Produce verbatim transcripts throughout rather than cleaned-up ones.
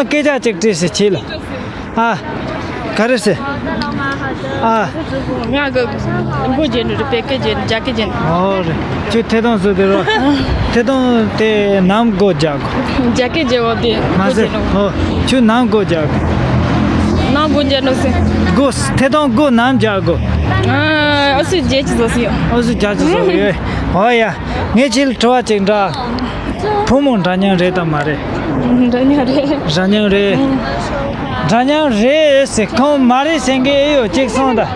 སྐད་ཆ་ཅིག་དྲིས་ཟེར་བྱས་ལ། ཨ། ག་རེ་ཟེར། ཨ། ང་གི་སྒོ་བརྒྱབ་ནི་རེད། པད་སྐད་བརྒྱབ་ནི། རྒྱ་སྐད་བརྒྱབ་ནི། ཨོ་རེད། ཁྱོད་ཐད་གཏོང་བཟོ་དེ་རོ། ཐད་གཏོང་དེ་ནམ་སྒོ་རྒྱག་གོ། རྒྱ་སྐད་བརྒྱབ་པ་དེ་ནམ་སྒོ་ཟེར། རྒྱག་ནོ། ཨོ། ཁྱོད་ནམ་སྒོ་རྒྱག་གོ། ནམ་སྒོ་རྒྱག་ནོ་ཟེར། སྒོ། ཐད་གཏོང་སྒོ་ནམ་རྒྱག་གོ། ཨ། ཨ་སུ་རྒྱག་ཅི་བཟོ་ཟིན་ཡོད། ཨ་སུ་རྒྱག་ཅི་བཟོ་ཡོད། ཨོ་ཡ། ངས་ཁྱེད་ལ་དྲི་བ་ཅིག་འདྲི། བུ་མོ་འདྲ་མཉམ་རེད་དམ་མ་རེད། འདྲ་མཉམ་རེད། འདྲ་མཉམ་རེད། འདྲ་མཉམ་རེད་ཟེར། ཁོང་མ་རེད་ཟེར་མཁན་ཨེ་ཡོད། ཅིག་གསུངས་དང་།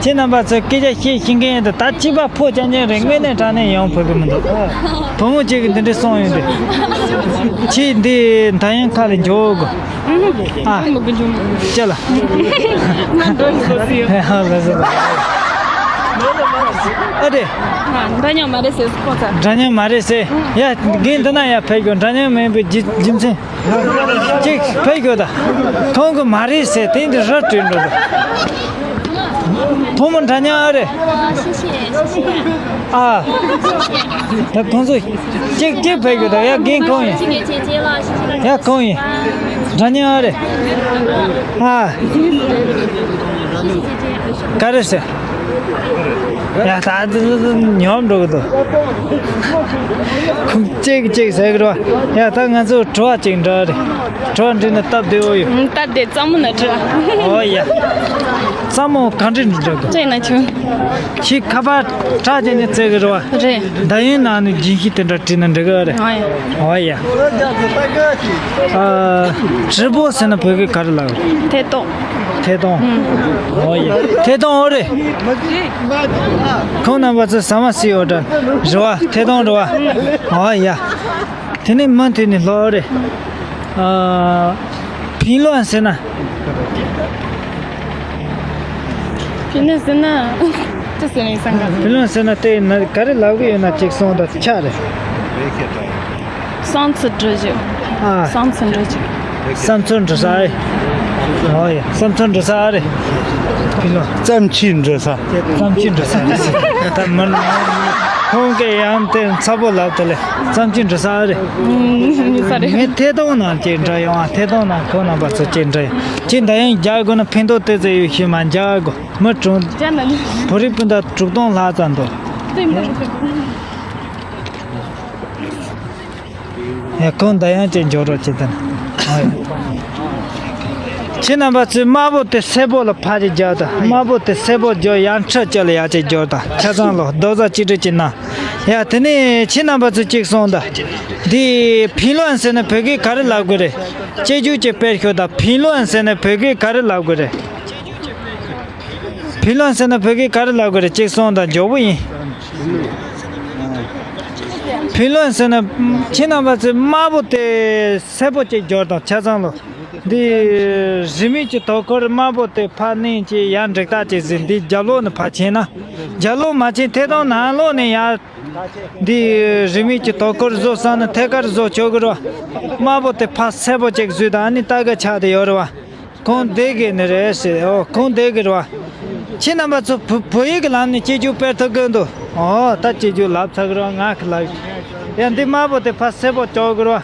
ཁྱེད་རྣམ་པ་ཚོས་སྐད་ཆ་བཤད་ཤེས་མཁན་ཡིན་དུས། ད་གཅིག་པ་ཕོ་རྐྱང་རྐྱང་རེད། དངོས་གནས་དྲང་གནས་ཡོང་ཕོད་ཀྱི་མི་འདུག་བུ་མོ་གཅིག་གིས་འདི་འདྲ་གསུངས་ཡོང་དུས། ཁྱེད་འདི་འདྲ་མཉམ་ཁ་ལ་འཇོག་དགོས། ཨ། ཅི་ལ། ང་འགྲོ་ཡི་བཟོ་སྲིད་ཡོད། ཨ་རེད། ང་འདྲ་མཉམ་མ་རེད་ཟེར་ཁོང་ཚ། འདྲ་མཉམ་མ་རེད་ཟེར། ཡ། རྒན་འདི་ན་ཡ་ཕེབས་དགོས། འདྲ་མཉམ་མིན་པའི་རྒྱུ་རྒྱུ་མཚན་ཅིག་ཕེབས་དགོས་ད། ཁོང་གིས་མ་རེད་ཟེར་དེ་འདི་ར་བྲིས་འགྲོ་འདུག་བུ་མོ་འདྲ་མཉམ་ཨ་རེད། ཨ། ད་ཁོང་ཚོ་གཅིག་གཅིག་ཕེབས་དགོས་ད། ཡ། རྒན་ཁོང་ཡིན། ཡ། ཁོང་ཡིན། འདྲ་མཉམ་ཨ་རེད། ཨ། ག་རེ་ཟེར། ཡ། ད་འདི་ཉོབ་འགྲོ་གི་འདུག་ཁོང་གཅིག་གཅིག་ཟེར་གི་རེད་བ། ཡ། ད་ང་ཚོ་དྲི་བ་གཅིག་འདྲི་རེད། དྲི་བ་འདྲི་ན་སྟབས་བདེ་བོ་ཡོད། ཨུམ། སྟབས་བདེ། གཙང་མ་ན་དྲི། ཨོ་ཡ། གཙང་མ་གང་འདྲ་འདྲི་འགྲོ་གི། ཅེ་ན་ཆུང་། ཁྱི་ཁ་པར་གྲགས་ཅན་ནས་བཙལ་གི་རེད་བ། རེད། འདར་ཡོན་ནང་ནས་རྒྱུན་ཤེས་དེ་འདྲ་བྲིས་ན་འགྲིག་གི་རེད། ཨོ་ཡ། ཨོ་ཡ། ཨ།直播ཟེར་ན་བོད་སྐད་ག་རེ་ལབ། ཐད་གཏོང་། ཐད་གཏོང་། ཨོ་ཡ། ཐད་གཏོང་ཨོ་རེད། ཁོང་རྣམ་པ་ཚོ་ཟ་མ་ཟོས་ཡོད་འདྲ། རེད་བ། ཐད་གཏོང་རེད་བ། ཨོ་ཡ། དེ་ནས་མུ་མཐུད་ནས་ལྷོ་རེད། ཨ། ཕིང་ལོན་ཟེར་ན། ཕིང་ལོན་ཟེར་ན། ཅི་ཟེར་ནས་སང་ག་ཕིང་ལོན་ཟེར་ན་དེ་ན་ག་རེ་ལབ་གི་ཡོད་ན་ཅིག་གསུངས་དང་ཆ་རེད། 三次折角། ཨ། 三次折角། བསམ་ཚུལ་འདྲི་ས་ཨེ། ཨོ་ཡ། བསམ་ཚུལ་འདྲི་ས་ཨ་རེད། ཕིང་ལོན། བརྩམས་ཆོས་འདྲི་ས། བརྩམས་ཆོས་འདྲི་ས་རེད། ད་མི། ཁོང་གིས་ཡང་དེ་ཚ་པོ་ལབ་དེ་ལས་བརྩམས་ཆོས་འདྲི་ས་རེད། ཨུམ། ས་རེད། ངས་ཐད་གཏོང་ནང་ཅིག་འདྲི་ཡོང་ཨ། ཐད་གཏོང་ནང་ཁོང་རྣམ་པ་ཚོ་ཅིག་འདྲི་ཡོང་། ཅིག་འདི་ཡང་རྒྱག་དགོས་ན་ཕན་ཐོགས་ཏོག་ཙམ་ཡོད་ཤེས་མ། རྒྱག་དགོས། མི་གྲངས། བོད་རིགས་སྤུན་ཟླ་དྲུག་སྟོང་ལྷག་ཙམ་འདུག་ཡ། ཁོང་འདི་ཡང་ཅིག་འཇོག་རོགས་བྱེད་དང་། ཨ་ཡ། ཁྱེད་རྣམ་པ་ཚོས་དམར་པོ་དེ་སེར་པོ་ལ་ཕར་ཅིག་རྒྱག་དང་། དམར་པོ་དེ་སེར་པོ་རྒྱག་ཡར་འཕྲུལ་ཅིག་ལ་ཡར་ཅིག་རྒྱག་དང་། ཆ་ཚང་ལོ་རྡོག་རྩ་གཅིག་སྒྲིལ་གྱིས་གནང་། ཡ། དེ་ནས་ཁྱེད་རྣམ་པ་ཚོས་ཅིག་གསུངས་དང་། འདི་ཕིང་ལོན་ཟེར་ན་བོད་སྐད་ག་རེ་ལབ་དགོས་རེད། སྐྱེ་རྒྱུ་ཅིག་དཔེར་ཤོད་དང་། ཕིང་ལོན་ཟེར་ན་བོད་སྐད་ག་རེ་ལབ་དགོས་རེད། ཕིང་ལོན་ཟེར་ན་བོད་སྐད་ག་རེ་ལབ་དགོས་རེད། ཅིག་གསུངས་དང་། མགྱོགས་པོ་ཡིན། ཕིང་ལོན་ཟེར་ན། ཁྱེད་རྣམ་པ་ཚོས་དམར་པོ་དེ་སེར་པོ་ཅིག་རྒྱག་དང་། ཆ་ཚང་ལོ། འདི་རི་མོའི་གི་དོ་ཁུར་དམར་པོ་དེ་ཕར་མནན་བྱས་ཡར་འགྲིག་ཐག་ཅིག་ཟིན། འདི་རྒྱབ་ལོགས་ནས་ཕར་ཕྱིན་ན། རྒྱབ་ལོགས་མ་ཕྱིན་ཐད་གཏོང་ནང་ལོགས་ནས་ཡར། འདི་རི་མོའི་གི་དོ་ཁུར་བཟོ་བསམ་ན་ཐད་ཀར་བཟོ་ཆོག་གི་རེད་བ། དམར་པོ་དེ་ཕར་སེར་པོ་ཅིག་བཟོས་དང་། ཨ་ནི་ལྟ་གི་ཆགས་བསྡད་ཡོད་རེད་བ། ཁོང་བསྡད་གི་ནི་རེད་ཟེར། ཨོ། ཁོང་བསྡད་གི་རེད་བ། ཁྱེད་རྣམ་པ་ཚོ་བོད་བོད་ཡིག་གི་ལམ་ནས་སྐྱེ་རྒྱུ་སྤེལ་ཐུབ་གི་འདུག་ཨོ། ད་སྐྱེ་རྒྱུ་ལབ་ཚར་གི་རེད་བ། ང་གི་ལབ། ཡ། འདི་དམར་པོ་དེ་ཕར་སེར་པོ་ཆགས་གི་རེད་བ།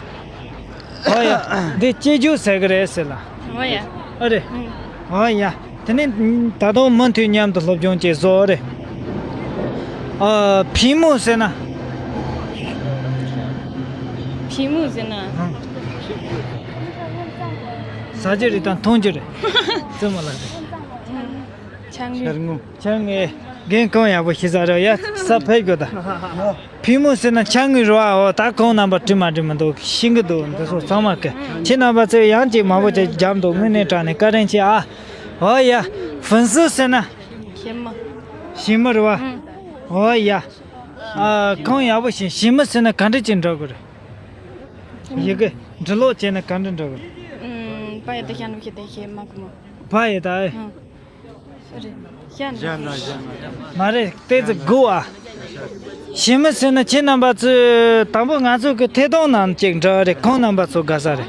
ཨོ་ཡ། འདི་སྐྱེ་རྒྱུ་ཟེར་གི་རེད་ཟེར་ལ། ཨོ་ཡ། ཨ་རེད། ཨུམ། ཨོ་ཡ། དེ་ནས་ད་དུང་མུ་མཐུད་མཉམ་དུ་སློབ་སྦྱོང་བྱེད་བཟོ་རེད། ཨ། ཕིང་མོ་ཟེར་ན། ཕིང་མོ་ཟེར་ན། ཨང་། ཟ་རྒྱུ་རེད་དང་འཐུང་རྒྱུ་རེད། རྩེད་མོ་ལ་རེད། ཆང་ངུ། ཆང་ངུ། རྒན་གོང་ཡག་པོ་ཤེས་ས་རེད། ཡ། ས་ཕེབས་དགོས་ད། ཕིང་མོ་ཟེར་ན་ཆང་ངུ་རེད་བ། འོ། ད་ཁོང་རྣམ་པ་དྲི་མ་དྲི་མི་འདུག་ཤེས་གི་འདུག་འདི་ཚོ་ཚང་མ་གི། ཁྱེད་རྣམ་པ་ཚོས་ཡང་ཅིག་མང་པོ་ཅིག་རྒྱབ་འདུག་དངོས་གནས་དྲང་གནས་བཀའ་དྲིན་ཆེ་ཨ། འོ་ཡ། ཧྥུན་སི་ཟེར་ན། ཞི་མི། ཞི་མི་རེད་བ། ཨུམ། འོ་ཡ། ཨ། ཁོང་ཡག་པོ་ཤེས། ཞི་མི་ཟེར་ན་ག་འདྲ་ཅིག་འདྲ་གི་རེད། ཡི་གེ་འབྲི་ཀློག་བྱས་ན་ག་འདྲ་འདྲ་གི་རེད། ཨུམ། པ་ཡི་ད་ཤ་ནུ་ཤི་དེ་ཤེས་མ་གི་མོ། པ་ཡི་ད། ཨུམ། རེད། ཤ་ནུ་ཤི། མ་རེད། ཏོག་ཙམ་སྒུག་ཨ། ཞི་མི་ཟེར་ན་ཁྱེད་རྣམ་པ་ཚོས་དང་པོ་ང་ཚོ་གི་ཐད་གཏོང་ནང་ཅིག་འདྲ་རེད། ཁོང་རྣམ་པ་ཚོ་དགའ་ས་རེད།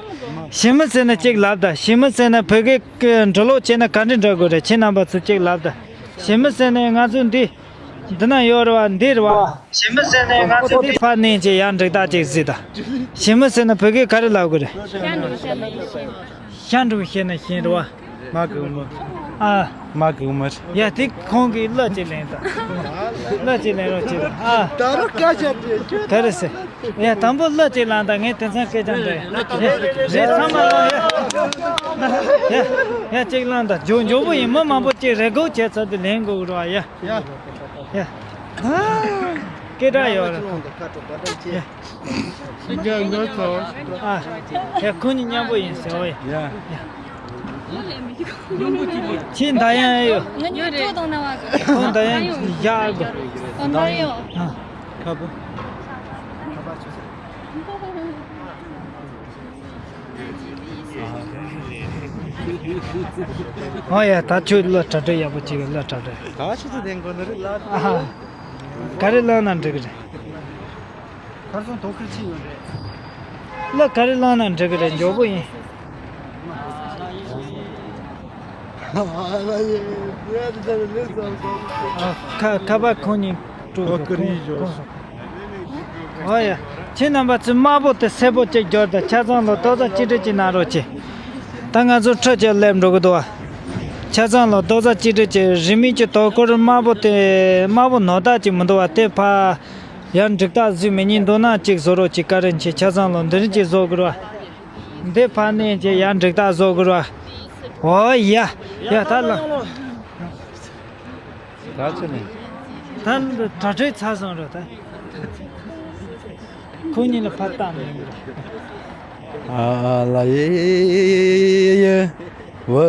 ཞི་མི་ཟེར་ན་ཅིག་ལབ་ད། ཞི་མི་ཟེར་ན་བོད་སྐད་ཀྱི་འབྲི་ཀློག་བྱས་ན་ག་འདྲ་འདྲ་གི་རེད། ཁྱེད་རྣམ་པ་ཚོ་ཅིག་ལབ་ད། ཞི་མི་ཟེར་ན་ང་ཚོ་འདི། འདི་ན་ཡོད་རེད་བ། འདི་རེད་བ། ཞི་མི་ཟེར་ན་ང་ཚོ་འདི་ཕར་མནན་བྱས་ཡར་འགྲིག་ཐག་ཅིག་གཟིགས་ད། ཞི་མི་ཟེར་ན་བོད་སྐད་ག་རེ་ལབ་དགོས་རེད། ཤ་ནུ་ཤི་ལ་ཡི་ཤེས། ཤ་འགྲོ་བཤད་ན་ཤེས་རོ། མ་གི་མ། ཨ། མ་གི་མ། ཡ་དེ་ཁོང་གིས་གླུ་ཅིག་ལེན་ད། གླུ་ཅིག་ལེན་རོགས་བྱེད་ད། ཨ། ད་རུང་སྐད་ཆ་དྲིས་ཁྱོད། དེ་རེད་ཟེར། ཡ་དང་པོ་གླུ་ཅིག་བླངས་ད། ངས་དེང་སང་སྐད་ཆ་འདྲི། ཡ་རེད། ཚང་མ་ལ་ཡ། ཡ་ཡ་ཅིག་བླངས་ད། མགྱོགས་མགྱོགས་པོ་ཡིན། མི་མང་པོ་ཅིག་རེ་སྒུག་བྱས་ཚར་དུས་ལེན་དགོས་རོགས། ཡ་ཡ། ཡ། སྐད་གྲགས་ཡོད་རེད། ཡ། ཨ། ཡ་ཁོང་གཉིས་མཉམ་པོ་ཡིན་ཟེར་བ། ཡ། ཡ། ཁྱེད་འདར་དབྱངས་ཡོད། ང་ཉོ་ཐོ་དང་ན་བ། ཁོང་འདར་དབྱངས་བཞག་གོ། ཨ་འདར་དབྱངས། ཨ། ཁ་པོ། ཨོ་ཡ། ད་ཁྱོད་གླུ་གྲ་སྒྲིག་ཡག་པོ་བྱེད་གི། གླུ་གྲ་སྒྲིག། ད་ཆུ་ཚོད་ལྡན་དགོས་ནི་རེད་ལ། ཨ་ཧ། ག་རེ་བླངས་ན་འགྲིག་གི་རེད། ཁར་སོང་དོ་ཁུར་ཆི་ཡོད་རེད། གླུ་ག་རེ་བླངས་ན་འགྲིག་གི་རེད། མགྱོགས་པོ་ཡིན། ཨ། ཁ་ཁ་པར་ཁོང་གཉིས་སྤྲོད། དོ་ཁུར་ཡིན། ཁོང་ཁོང་། ཨོ་ཡ། ཁྱེད་རྣམ་པ་ཚོས་དམར་པོ་དེ་སེར་པོ་གཅིག་བསྒྱུར་དང་། ཆ་ཚང་ལ་རྡོག་རྩ་གཅིག་སྒྲིལ་གཅིག་གནང་རོགས་གྱིས། ད་ང་ཚོ་ཁྲི་གཅིག་སླེབས་འགྲོ་གི་འདུག་བ། ཆ་ཚང་ལ་རྡོག་རྩ་གཅིག་སྒྲིལ་གྱིས། རིན་མེད་ཀྱི་དོ་ཁུར་དམར་པོ་དེ། དམར་པོ་ནོར་བདག་ཅིག་མི་འདུག་བ། དེ་ཕར་ཡར་འགྲིག་རྟགས་བཟོས་མེད་ཉིན་འདུག་ན་གཅིག་བཟོ་རོགས་གྱིས། བཀའ་དྲིན་ཆེ། ཆ་ཚང་ལ་འདི་རིང་གཅིག་བཟོ་དགོས་ར། འདི་ཕར་མནན་གྱིས་ཡར་འགྲིག་རྟགས་བཟོ་དགོས་ར། ཨོ་ཡ། ཡ་ད་ལ། ད་ཆ་ནས། ད་གྲ་སྒྲིག་ཚར་སོང་ར་ད། ཁོ་གཉིས་ལ་ཕར་བཏང་མི་འདུག་ར། ཨ་ལ་ཡེ་ཡེ། བུ་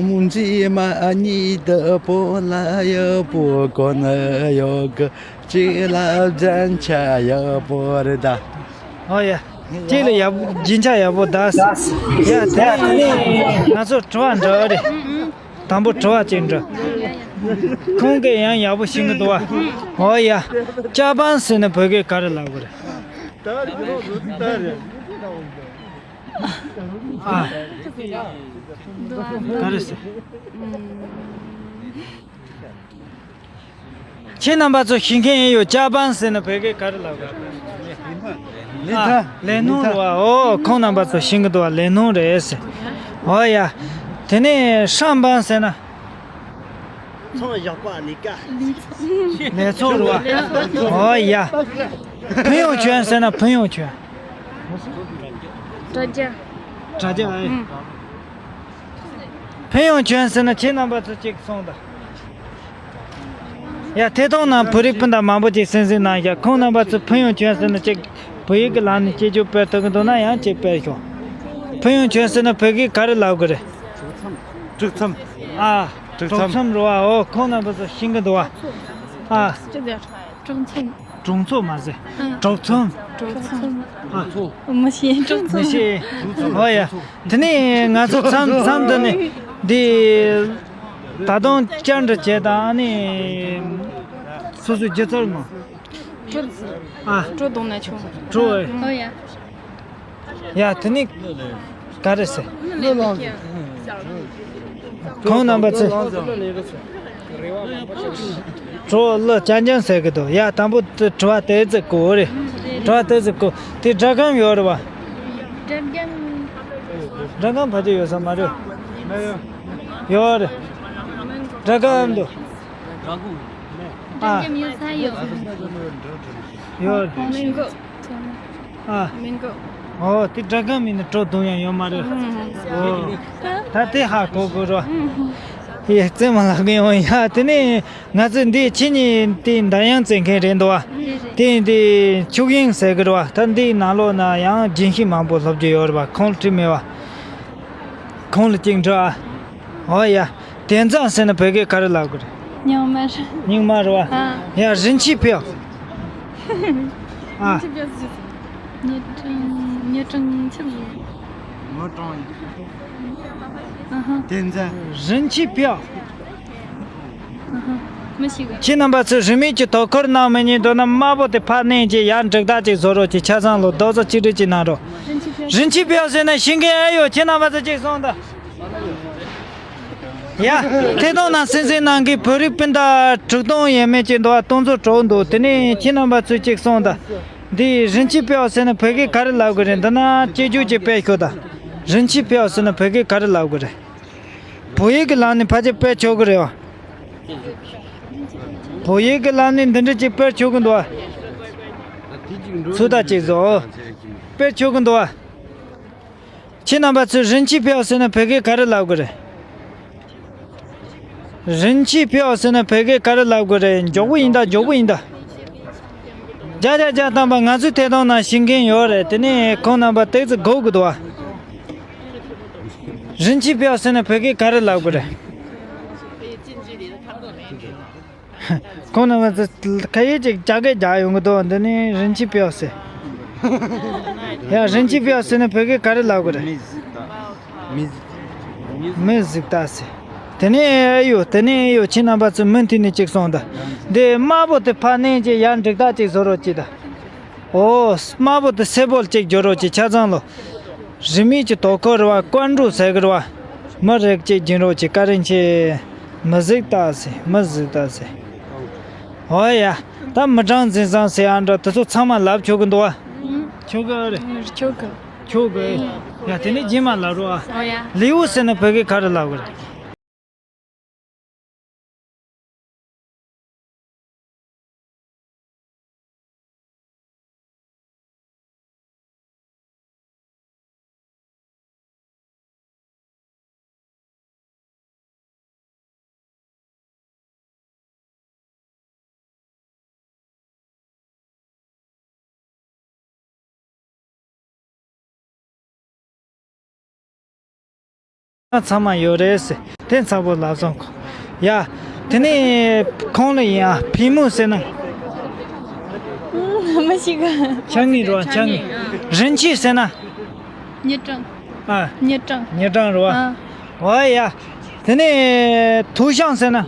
མོ་མཛེས་མ་གཉིས་དུ་པོ་ལ་ཡག་པོ་གོ་ནི་ཡོད་གི། གཅིག་ལ་རྒྱན་ཆ་ཡག་པོ་རེད་ད། ཨོ་ཡ། གཅིག་ལ་ཡག་པོ། རྒྱན་ཆ་ཡག་པོ་ད། ཡ་དེ་ནས་ང་ཚོ་དྲི་བ་འདྲི་རེད། དང་པོ་དྲི་བ་གཅིག་འདྲི། ཁོང་གིས་ཡང་ཡག་པོ་ཤེས་ཀྱི་འདུག་བ། ཨོ་ཡ། ཅ་པང་ཟེར་ན་བོད་སྐད་ག་རེ་ལབ་དགོས་རེད། ཨ། ག་རེ་ཟེར། ཁྱེད་རྣམ་པ་ཚོ་ཤེས་མཁན་ཡོད། ཅ་པང་ཟེར་ན་བོད་སྐད་ག་རེ་ལབ་དགོས། ལས་ཐ། ཨ། ལས་སྣོང་རེད་བ། ཨོ་ཁོང་རྣམ་པ་ཚོ་ཤེས་ཀྱི་འདུག་བ། ལས་སྣོང་རེད་ཟེར། ཨོ་ཡ། དེ་ནས་ཧྲང་པང་ཟེར་ན། ཚོང་བཞག་པ་ལས་ཀ། ལས་ཚོགས་རེད་བ། ཨོ་ཡ། ཕུན་ཡོང་ཆོན་ཟེར་ན། ཕུན་ཡོང་ཆོན། དྲ་རྒྱ། དྲ་རྒྱ་ཨེ། ཨང་། ཕུན་ཡོང་ཆོན་ཟེར་ན་ཁྱེད་རྣམ་པ་ཚོ་གཅིག་གསུངས་དང་། ཡ་ཐད་གཏོང་ནང་བོད་རིགས་སྤུན་ཟླ་མང་པོ་ཅིག་གསན་གཟིགས་གནང་ཤག་ཁོང་རྣམ་པ་ཚོས་ཕུན་ཡོང་ཆོན་ཟེར་ན་ཅིག་བོད་ཡིག་གི་ལམ་ནས་དཔྱད་བརྗོད་སྤེལ་ཐུབ་ཀྱི་འདུག་ན་ཡང་ཅིག་སྤེལ་ཤོག་ཕུན་ཡོང་ཆོན་ཟེར་ན་བོད་སྐད་ག་རེ་ལབ་དགོས་རེད། དཀྲུག་མཚམས། ཨ། དཀྲུག་མཚམས། དཀྲུག་མཚམས་རེད་བ། ཨོ་ཁོང་རྣམ་པ་ཚོ་ཤེས་ཀྱི་འདུག་བ། ཨ། དཀྲུག་མཚམས། གྲོགས་ཚོམ། མ་ཟེར། ཨ། གྲོགས་ཚོམ། གྲོགས་ཚོམ། ཨ། མི་ཤེས། གྲོགས་ཚོམ། མི་ཤེས། ཨོ་ཡ། དེ་ནས་ང་ཚོ་མཚམས་མཚམས་འདི་ནས་འདི་ད་དུང་བཅར་འདྲི་བྱས་དང་། ཨ་ནི་སོ་སོའི་སྒྱུ་རྩལ་ངོ་། ཨ། སྤྲོ་གཏོང་ན་ཆོག་ཨོ་ཡ། ཡ་དེ་ནི་ག་རེ་ཟེར། ཁོང་རྣམ་པ་ཚོས་གྲོགས་གླུ་རྐྱང་རྐྱང་ཟེར་གི་འདུག་ཡ་དང་པོ་དྲི་བ་དེ་ཙི་གོ་རེད། དྲི་བ་དེ་ཙི་གོ་དེ་སྒྲ་སྒམ་ཡོད་རེད་བ། སྒྲ་སྒམ། སྒྲ་སྒམ་ཕལ་ཆེར་ཡོད་ས་མ་རེད། ཡོད་རེད། སྒྲ་སྒམ་འདུག་སྒྲ་སྒམ་ཡོད་ས་ཡོད། ཡོད་རེད། ཨ། མི་འགོ། ཨོ་དེ་སྒྲ་སྒམ་མིན་ན་སྤྲོ་གཏོང་ཡང་ཡོད་མ་རེད། ཨོ། ད་དེ་ཧ་གོ་དགོས་རོ། ཡེ་རྩེ་མ་ལག་གི་ཡོང་ཡ། དེ་ནས་ང་ཚོས་འདི་ཁྱེད་གཉིས་དེ་འདར་དབྱངས་རྩེ་མཁན་རེད་འདུག་བ། དེ་འདི་ཆུ་དབྱིངས་ཟེར་གི་རེད་བ། ད་འདིའི་ནང་ལོགས་ན་ཡང་རྒྱུན་ཤེས་མང་པོ་སློབ་རྒྱུ་ཡོད་རེད་བ། ཁོང་ལ་དྲིས་མེད་བ། ཁོང་ལ་གཅིག་འདྲི་ཨ། ཨོ་ཡ། དེ་ཙང་ཟེར་ན་བོད་སྐད་ག་རེ་ལབ་དགོས་རེད། སྙིང་དམར། སྙིང་དམར་རེད་བ། ཨ། ཡ་人气票། ཨ། 你中你中气不是？我中。嗯哼。点赞。人气票。嗯哼。没去过。 ཁྱེད་རྣམ་པ་ཚོས་རིན་མེད་ཀྱི་དོ་ཁུར་གནང་མི་ཉན་འདུག་ན་དམར་པོ་དེ་ཕར་མནན་གྱིས་ཡར་འགྲིག་རྟགས་ཅིག་བཟོ་རོགས་གྱིས། ཆ་ཚང་ལ་རྡོག་རྩ་གཅིག་སྒྲིལ་ཅིག་གནང་རོགས། 人气票ཟེར་ན་ཤེས་མཁན་ཨེ་ཡོད། ཁྱེད་རྣམ་པ་ཚོ་གཅིག་གསུངས་དང་། ཡ། ཐད་གཏོང་ནང་གསན་གཟིགས་གནང་མཁན་བོད་རིགས་སྤུན་ཟླ་དྲུག་སྟོང་ཡས་མས་ཅིག་འདུག་བ། སྟོང་ཚོ་དྲུག་འདུག་དེ་ནས་ཁྱེད་རྣམ་པ་ཚོས་གཅིག་གསུངས་དང་། འདི་人气票ཟེར་ན་བོད་སྐད་ག་རེ་ལབ་དགོས་རེད། འདི་ན་དཔྱད་བརྗོད་ཅིག་སྤེལ་ཤོག་དང་། རིན་ཆེན་ཕེའོ་ཟེར་ན་བོད་སྐད་ག་རེ་ལབ་དགོས་རེད། བོད་ཡིག་གི་ལམ་ནས་ཕལ་ཆེར་སྤེལ་ཆོག་གི་རེད་བ། བོད་ཡིག་གི་ལམ་ནས་འདི་འདྲ་ཅིག་སྤེལ་ཆོག་གི་འདུག་བ། ཚུར་ལྟ་ཅིག་བཟོ། སྤེལ་ཆོག་གི་འདུག་བ། ཁྱེད་རྣམ་པ་ཚོས་རིན་ཆེན་ཕེའོ་ཟེར་ན་བོད་སྐད་ག་རེ་ལབ་དགོས་རེད། རིན་ཆེན་ཕེའོ་ཟེར་ན་བོད་སྐད་ག་རེ་ལབ་དགོས་རེད། མགྱོགས་པོ་ཡིན་ད། མགྱོགས་པོ་ཡིན་ད། བརྒྱ་ཆ་བརྒྱ་ཐམ་པ་ང་ཚོའི་ཐད་གཏོང་ནང་ཤེས་མཁན་ཡོད་རེད། དེ་ནས་ཁོང་རྣམ་པ་ཏོག་ཙམ་སྒུག་དགོས་འདུག་བ། རིན་ཆེན་ཕེའོ་ཟེར་ན་བོད་སྐད་ག་རེ་ལབ་དགོས་རེད། ཁོང་རྣམ་པ་ཚོ་ཁ་ཡིག་ཅིག་ཅག་གེ་རྒྱག་ཡོང་གི་འདུག་འདི་ནི་རིན་ཆེན་ཕེའོ་ཟེར། ཡ། རིན་ཆེན་ཕེའོ་ཟེར་ན་བོད་སྐད་ག་རེ་ལབ་དགོས་རེད། མི་གཟུགས་ལྟ། མི་གཟུགས་ལྟ་ཟེར། དེ་ནས་ཨེ་ཡོ། དེ་ནས་ཨེ་ཡོ། ཁྱེད་རྣམ་པ་ཚོ་མུ་མཐུད་ནས་ཅིག་སོང་ད། འདི་དམར་པོ་དེ་ཕར་མནན་ཅིག་ཡར་འགྲིག་ཐག་ཅིག་བཟོ་རོགས་གྱིས་ད། ཨོ། དམར་པོ་དེ་སེར་པོ་ལ་ཅིག་འགྱུར་རོགས་གྱིས། ཆ་ཚང་ལོ། རིས་མེད་ཀྱི་དོ་ཁུར་རེད་བ། ཀོན་ཀྲུའུ་ཟེར་གི་རེད་བ། མི་རིགས་གཅིག་སྦྱིན་རོགས་གྱིས། བཀའ་དྲིན་ཆེ། མི་གཟུགས་ལྟ་ཟེར། མི་གཟུགས་ལྟ་ཟེར། ཨོ་ཡ། ད་མི་གྲངས་འཛིན་བཟང་ཟེར་ཡ་འདྲ་དེ་ཚོ་ཚང་མ་ལབ་ཆོག་གི་འདུག་བ། ཆོག་གི་རེད། ཆོག་གི། ཆོག་གི། ཡ། དེ་ནས་རྗེས་མ་ལབ་རོགས་ཨ། ཨོ་ཡ། ལེའུ་ཟེར་ན་བོད་སྐད་ག་རེ་ལབ་གི་རེད། ཚང་མ་ཡོད་རེད་ཟེར། དེ་ཚ་པོ་ལབ་སོང་ཁོ། ཡ། དེ་ནས་ཁོང་ལ་ཡིན་ཨ། ཕི་མུ་ཟེར་ན། མི་ཤེས་གི། ཆང་ངི་རོ། ཆང་ངི། རིན་ཆེན་ཟེར་ན། མྱི་གྲངས། ཨ། མྱི་གྲངས། མྱི་གྲངས་རོ། ཨ། ཨོ་ཡ། དེ་ནས་ཐུའུ་ཞང་ཟེར་ན།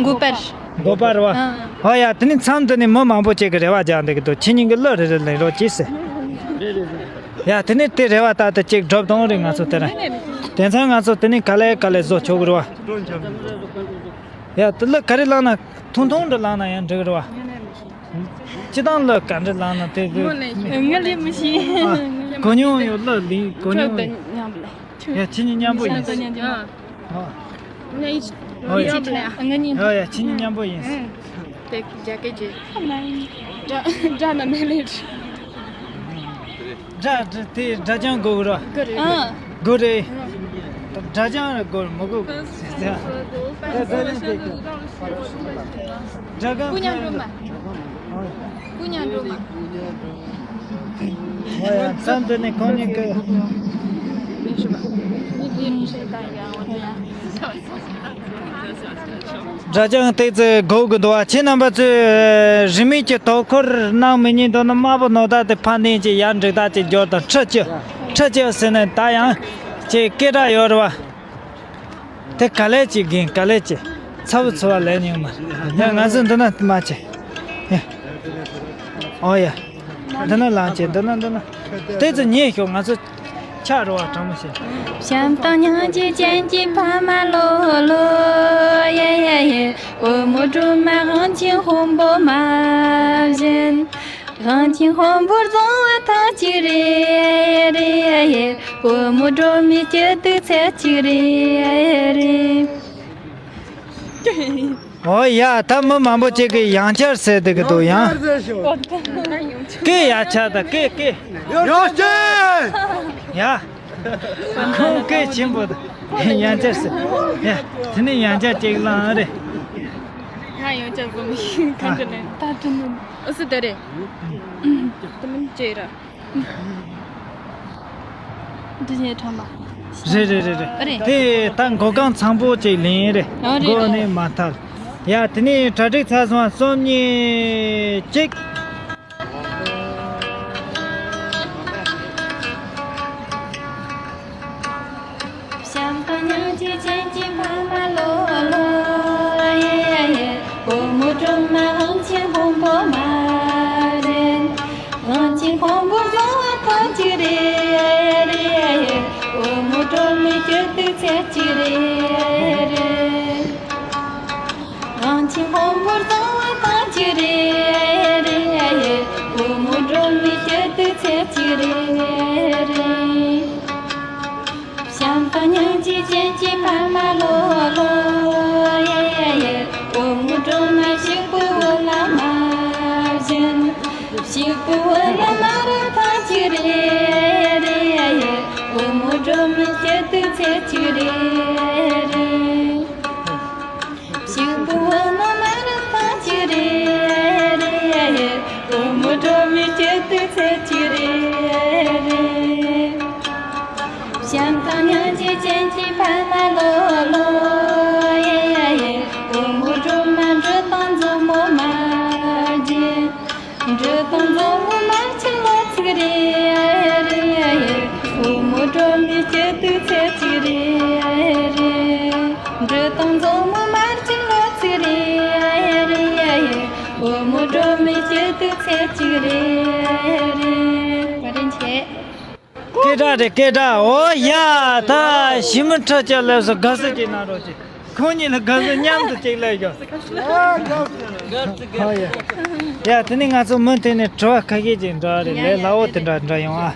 མགོ་པར། མགོ་པར་རོ། ཨ། ཨོ་ཡ། དེ་ནས་མཚམས་དེ་ནས་མི་མང་པོ་ཅིག་གི་རེ་བ་རྒྱག་འདུག་གི་འདུག་ཁྱེད་གཉིས་ཀྱི་གླུ་རེ་རེ་ལེན་རོགས་གྱིས་ཟེར། ཡ། དེ་ནས་དེ་རེ་བ་ལྟར་དུ་ཅིག་སྒྲུབ་དང་རེད། ང་ཚོ་དེ་རིང་དེང་སང་ང་ཚོ་དེ་ནས་ག་ལེ་ག་ལེ་བཟོ་ཆོག་གི་རེད་བ། ཡ། དེ་གླུ་ག་རེ་བླངས་ན། ཐུང་ཐུང་འདྲ་བླངས་ན་ཡང་འགྲིག་གི་རེད་བ། སྤྱི་བཏང་གླུ་ག་འདྲ་བླངས་ན་དེ་དེ། ངས་ལས་མི་ཤེས། ཨ། གོ་མྱོང་ཡོད། གླུ་ལེན་གོ་མྱོང་ཡོད། ཡ། ཁྱེད་གཉིས་མཉམ་པོ་ཡིན། ཨ། ཨ། ཨོ་ཡ། ཨ། ཡ། ཁྱེད་གཉིས་མཉམ་པོ་ཡིན། དེ་རྒྱ་སྐད་ཀྱི། སྒྲ་སྒྲ་ན་མེ་ལེ། སྒྲ་སྒྲ་དེ་སྒྲ་སྦྱང་དགོས་ར། ཨ། དགོས་རེད། སྒྲ་སྦྱང་ར་དགོས་མི་དགོས། སྒྲ་སྒང་། ཀུ་ཉག་འགྲོ་མ། ཀུ་ཉག་འགྲོ་མ། ཨོ་ཡ། མཚམས་འདི་ནས་ཁོང་གཉིས་ཀྱི། སྒྲ་སྦྱང་ཏོག་ཙམ་དགོས་ཀྱི་འདུག་བ། ཁྱེད་རྣམ་པ་ཚོས་རིས་མེད་ཀྱི་དོ་ཁུར་གནང་མི་ཉན་འདུག་ན། དམར་པོ་ནོར་ད་དེ་ཕར་འདེན་གྱི་ཡར་འགྲིག་ད་ཅིག་འགྱུར་དང་། ཁྲི་བཅུ། ཁྲི་བཅུ་ཟེར་ནས་ད་ཡང་ཅིག་སྐད་གྲགས་ཡོད་རེད་བ། དེ་ག་ལེ་ཅིག་རྒན། ག་ལེ་ཅིག་ཚ་བོ་ཚ་བ་ལས་ཉུང་མ། ཡ། ང་ཚོ་འདི་ན་མ་བྱེད། ཡ། ཨོ་ཡ། འདི་ན་ལངས་བྱེད། འདི་ན་འདི་ན། ཏོག་ཙམ་ཉན་ཤོག་ང་ཚོ་ཆག་རོ་བ་དྲང་མོ་བྱེད། བྱམས་དང་སྙིང་རྗེ་ཅན་གྱི་ཕ་མ་ལོ་ལོ། ཡེ་ཡེ་ཡེ། བུ་མོ་སྒྲོལ་མ་དབང་ཆེན་དཔོན་པོ་མ་བཞིན། དབང་ཆེན་དཔོན་པོར་བཟང་བ་ཐག་གཅིག་རེད་རེད། བུ་མོ་སྒྲོལ་མའི་སྐྱིད་སྡུག་ཚད་གཅིག་རེད་རེད། ཨོ་ཡ། ད་མི་མང་པོ་ཅིག་གིས་ཡང་བསྐྱར་ཟེར་བསྡད་ཀྱི་འདུག་ཡང་། སྐད་ཡར་ཆག་ད། སྐད་སྐད། ཡང་བསྐྱར། ཡ། ཁོང་སྐད་ཆེན་པོ་ད། ཡང་བསྐྱར་ཟེར། ཡ། དེ་ནས་ཡང་བསྐྱར་ཅིག་བླངས་རེད། ང་ཡང་བསྐྱར་བཟོ་མི་ཤེས། ག་འདྲ་ལེན། ད་དྲན་ནི། ཨ་སི་དེ་རེད། དེ་མིན་ཅེ་ར། འདི་ནས་ཁྲམ་པ། རེད་རེད་རེད་རེད། རེད། དེ་ད་མགོ་རྐང་ཚང་པོ་ཅིག་ལེན་རེད། ཨ་རེད་མགོ་རེད། ནས་མ་ཐར། ཡ། དེ་ནས་གྲ་སྒྲིག་ཚར་སོང་། གསུམ་གཉིས་གཅིག་བྱམས་དང་སྙིང་རྗེ་ཅན་གྱི་ཕ་མ་ལོ་ལོ། ཡེ་ཡེ་ཡེ། བུ་མོ་སྒྲོལ་མ་དབང་ཆེན་དཔོན་པོ་མ་རེད། དབང་ཆེན་དཔོན་པོར་བཟང་བ་ཐག་གཅིག་རེད་རེད། བུ་མོ་སྒྲོལ་མའི་སྐྱིད་སྡུག་ཚད་གཅིག་རེད་རེད། དབང་ཆེན་དཔོན་པོར་བཟང་བ་ཐག་གཅིག་རེད་རེད། ཕ་མ་ལོ་ལོ་ཡེ་ཡེ། བུ་མོ་སྒྲོལ་མ་ཕྱུག་པོའི་འོད་ལ་མ་བྱིན། ཕྱུག་པོའི་འོད་ལ་མ་རུ་ཐང་ཅིག་རེ་རེ། བུ་མོ་སྒྲོལ་མའི་སྐྱིད་སྡུག་ཚེ་གཅིག་རེ་རེ། ཕྱུག་པོའི་འོད་ལ་མ་རུ་ཐང་ཅིག་རེ་རེ། བུ་མོ་སྒྲོལ་མའི་སྐྱིད་སྡུག་ཚེ་གཅིག་རེ་རེ། བྱམས་དང་སྙིང་རྗེ་ཅན་གྱི་ཕ་མ་ལོ་ལོ་ཡེ་ཡེ། བུ་མོ་སྒྲོལ་མ་འབྲི་དང་མཛོ་མོ་མ་བརྗེད། འབྲི་དང་མཛོ་མོ་མ་བརྗེད་ལོ་གཅིག་རེ་རེ། བུ་མོ་སྒྲོལ་མའི་སྐྱིད་སྡུག་ཚེ་གཅིག་རེ་རེ། འབྲི་དང་མཛོ་མོ་མ་བརྗེད་ལོ་གཅིག་རེ་རེ། བུ་མོ་སྒྲོལ་མའི་སྐྱིད་སྡུག་ཚེ་གཅིག་རེ་རེ། བཀའ་དྲིན་ཆེ། སྐད་གྲགས་རེད། སྐད་གྲགས། ཨོ་ཡ། ད་ཞི་མི་ཁྲ་ཅག་ལབ་སོང་། དགའ་བསུ་ཅིག་གནང་རོགས་གྱིས། ཁོང་གཉིས་ལ་དགའ་བསུ་མཉམ་དུ་ཅིག་ལབ་ཡོང་། ཨོ་ཡ། ཡ། དེ་ནས་ང་ཚོ་མུ་མཐུད་ནས་དྲི་བ་ཁ་ཤས་ཅིག་འདྲི་བ་རེད། ལས་སླ་བོ་དེ་འདྲ་འདྲི་ཡོང་ཨ།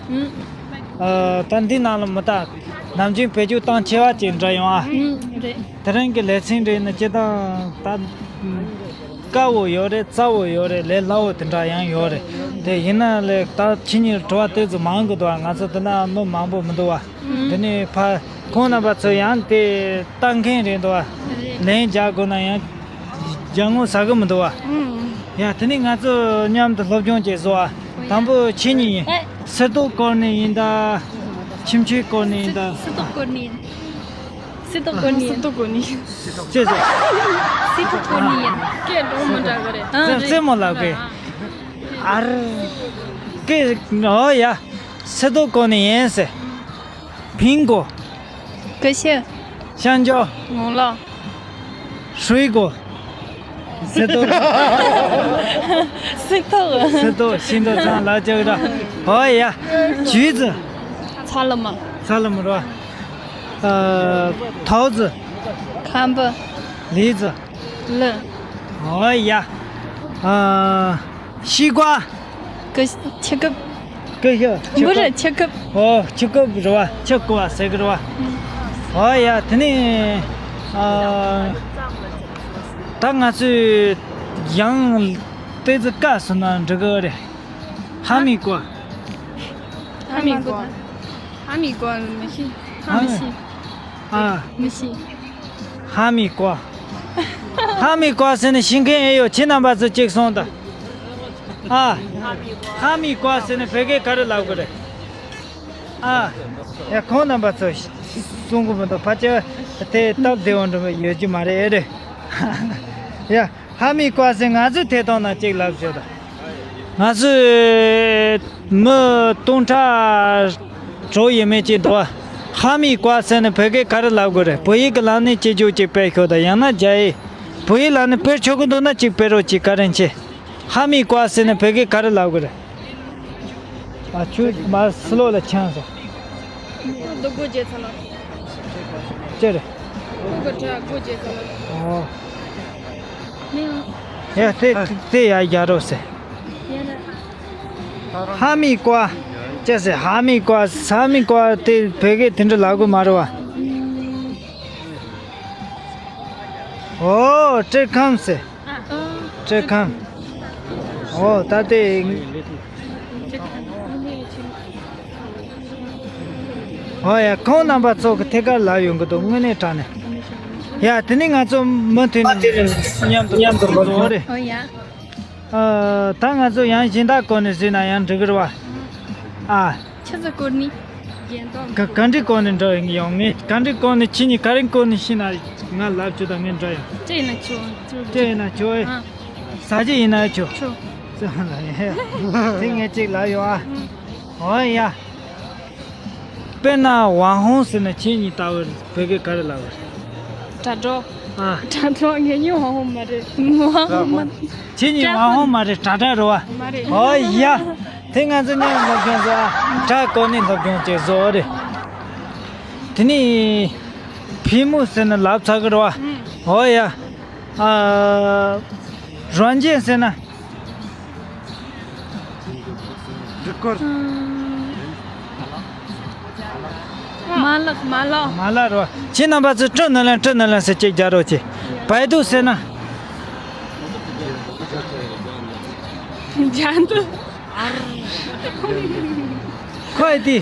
ཨ། ད་འདི་ནང་ལ་མི་རྟག་ནམ་རྒྱུན་བེད་སྤྱོད་གཏོང་ཆེ་བ་ཅིག་འདྲི་ཡོང་ཨ། དེ་རིང་གི་ལེ་ཚན་རེད་ན་སྤྱིར་བཏང་ད། དཀའ་བོ་ཡོད་རེད། སླ་བོ་ཡོད་རེད། ལས་སླ་བོ་དེ་འདྲ་ཡང་ཡོད་རེད། དེ་ཡིན་ན་ལས་ད་ཁྱེད་གཉིས་དྲི་བ་དེ་ཚོ་མང་གི་འདུག་ཨ། ང་ཚོ་དེ་ན་མི་མང་པོ་མི་འདུག་ཨ། དེ་ནས་ཕ་ཁོང་རྣམ་པ་ཚོ་ཡང་དེ་ལྟ་མཁན་རེད་འདུག་ཨ། ལན་རྒྱག་དགོས་ན་ཡང་རྒྱག་ངོ་ཟ་གི་མི་འདུག་ཨ། ཡ། དེ་ནས་ང་ཚོ་མཉམ་དུ་སློབ་སྦྱོང་བྱེད་བཟོ་ཨ། དང་པོ་ཁྱེད་གཉིས་ཡིན། སི་ཏོག་སྐོར་ནས་ཡིན་ད། ཁྱིམ་ཆས་སྐོར་ནས་ཡིན་ད། སི་ཏོག་སྐོར་ནས་ཡིན། སི་ཏོག་གོ་ནི། སི་ཏོག་གོ་ནི། ཅེས་སོ། སི་ཏོག་གོ་ནི་ཡིན། སྐད་འགྲོ་མི་འདྲ་གི་རེད། ཨ། རྩེད་མོ་ལབ་གི། ཨ་ར། སྐད། ཨོ་ཡ། སི་ཏོག་གོ་ནི་ཡིན་ཟེར། ཕིང་གོ། ཀུ་ཤུ། ཤང་ཅོ། ངོ་ལོག། ཧྲུའི་གོ། སི་ཏོག་སི་ཏོག་སི་ཏོག་ཤིང་ཏོག་ཚང་ལ་ཅག་ར། ཨོ་ཡ།橘子། ཚ་ལུ་མ། ཚ་ལུ་མ་རོ། ཨ།桃子། ཁམ་བུ།梨子། ལུ། ཨོ་ཡ། ཨ། 西瓜། ཀུ། ཆུ་ཀུབ། ཀུ་ཤུ། ཆུ་ཀུབ། མུ་རུ་ཆུ་ཀུབ། ཨོ། ཆུ་ཀུབ་རེད་བ། ཆུ་ཀུ་བ་ཟེར་གི་རེད་བ། ཨོ་ཡ། དེ་ནས། ཨ། ད་ང་ཚོས་ཡང་ཏོག་ཙམ་བཀག་སོང་ན་འགྲིག་གི་རེད། ཧ་མི་ཀོ། ཧ་མི་ཀོ། ཧ་མི་ཀོ་མི་ཤེས། ཧ་མི་ཤེས། ཨ། མི་ཤེས། ཧ་མི་ཀོ། ཧ་མི་ཀོ་ཟེར་ནས་ཤེས་མཁན་ཨེ་ཡོད། ཁྱེད་རྣམ་པ་ཚོ་གཅིག་གསུངས་དང་། ཨ། ཧ་མི་ཀོ་ཟེར་ནས་བོད་སྐད་ག་རེ་ལབ་དགོས་རེད། ཨ། ཡ། ཁོང་རྣམ་པ་ཚོ་གསུང་གི་མི་འདུག་ཕལ་ཆེར་དེ་སྟབས་བདེ་བོ་འགྲོ་ཡོད་ཀྱི་མ་རེད། ཨེ་རེད། ཡ། ཧ་མི་ཀོ་ཟེར་ང་ཚོས་ཐད་གཏོང་ན་གཅིག་ལབ་ཤོག་དང་། ང་ཚོས་མི་སྟོང་ཕྲག་དྲུག་ཡས་མས་ཅིག་འདུག་ཧ་མི་ཀོ་ཟེར་ནས་བོད་སྐད་ག་རེ་ལབ་དགོས་རེད། བོད་ཡིག་གི་ལམ་ནས་སྤྱི་རྒྱུག་ཅིག་སྤེལ་ཤོག་དང་། ཡང་ན་རྒྱ་ཡིག་བོད་ཡིག་ལམ་ནས་སྤེལ་ཆོག་གི་འདུག་ན་གཅིག་སྤེལ་རོགས་གྱིས། བཀའ་དྲིན་ཆེ། ཧ་མི་ཀོ་ཟེར་ནས་བོད་སྐད་ག་རེ་ལབ་དགོས་རེད། ཨ། ཁྱོད་མར་སི་ལོ་ལ་ཆང་ཟེར། སྡུག་པོ་བྱས་ཚར་ལ། ཅི་རེད། ཁོ་གི་དྲ་སྒོ་བྱས་ཚར་ལ། ཨོ། མིང་། ཡ། དེ་དེ་ཡ་རྒྱག་རོགས་ཟེར། ཡ་ན། ཧ་མི་ཀོ། ཅི་ཟེར། ཧ་མི་ཀོ། ཧ་མི་ཀོ་དེ་བོད་སྐད་དེ་འདྲ་ལབ་དགོས་མ་རེད་བ། ཨོ། སྤྲེལ་ཁམས་ཟེར། སྤྲེལ་ཁམས། ཨོ། ད་དེ། ཨོ་ཡ། ཁོང་རྣམ་པ་ཚོ་གི་ཐད་ཀར་ལབ་ཡོང་གི་འདུག་དངོས་གནས་དྲང་གནས། ཡ། དེ་ནས་ང་ཚོ་མུ་མཐུད་ནས་མཉམ་དུ་མཉམ་དུ་འགྲོ་རེད། ཨོ་ཡ། ཨ། ད་ང་ཚོ་ཡང་གཞན་དག་སྐོར་ནས་ཟེར་ན་ཡང་འགྲིག་གི་རེད་བ། ཨ། ཆུ་ཚོད་སྐོར་ནི། ག་ག་འདྲའི་སྐོར་ནས་འགྲོ་ཡོང་། ངས་ག་འདྲའི་སྐོར་ནས། ཁྱེད་གཉིས་ག་རེ་སྐོར་ནས་ཤི་ན་ང་ལབ་བྱོས་དང་། ངས་འགྲོ་ཡོང་། སྤྲད་ན་ཆོག་སྤྲད་ན་ཆོག་ཨེ། ཨ། ཟ་རྒྱུ་ཡིན་ན་ཆོག་ཆོག་ཙམ་ལ་ཡ། དེ་ངས་གཅིག་ལབ་ཡོང་ཨ། ཨོ་ཡ། དཔེར་ན་ཝང་ཧོང་ཟེར་ན་ཁྱེད་གཉིས་ལྟ་བུ་བོད་སྐད་ག་རེ་ལབ་དགོས། དྲ་གྲོགས། ཨ། དྲ་གྲོགས། ངེད་གཉིས་ཝང་ཧོང་མ་རེད། ཝང་ཧོང་མ། ཁྱེད་གཉིས་ཝང་ཧོང་མ་རེད། དྲ་གྲོགས་རེད་བ། མ་རེད། ཨོ་ཡ། དེ་ང་ཚོ་མཉམ་སློབ་སྦྱོང་བཟོ་ཨ། དྲ་གོ་ནས་སློབ་སྦྱོང་བྱེད་བཟོ་རེད། དེ་ནས་ཕི་མོ་ཟེར་ན་ལབ་ཚར་གི་རེད་བ། ཨོ་ཡ། ཨ། རོན་ཅན་ཟེར་ན། འདྲུད་འཁོར། མ་ལགས། མ་ལགས། མ་ལགས་རོ། ཁྱེད་རྣམ་པ་ཚོས་ཀྲི་ནི་ལན་ཀྲི་ནི་ལན་ཟེར་གཅིག་རྒྱག་རོགས་གྱིས། བའི་དུ་ཟེར་ན། ཇན་དུ། ཁོ་ཨེ་ཏི།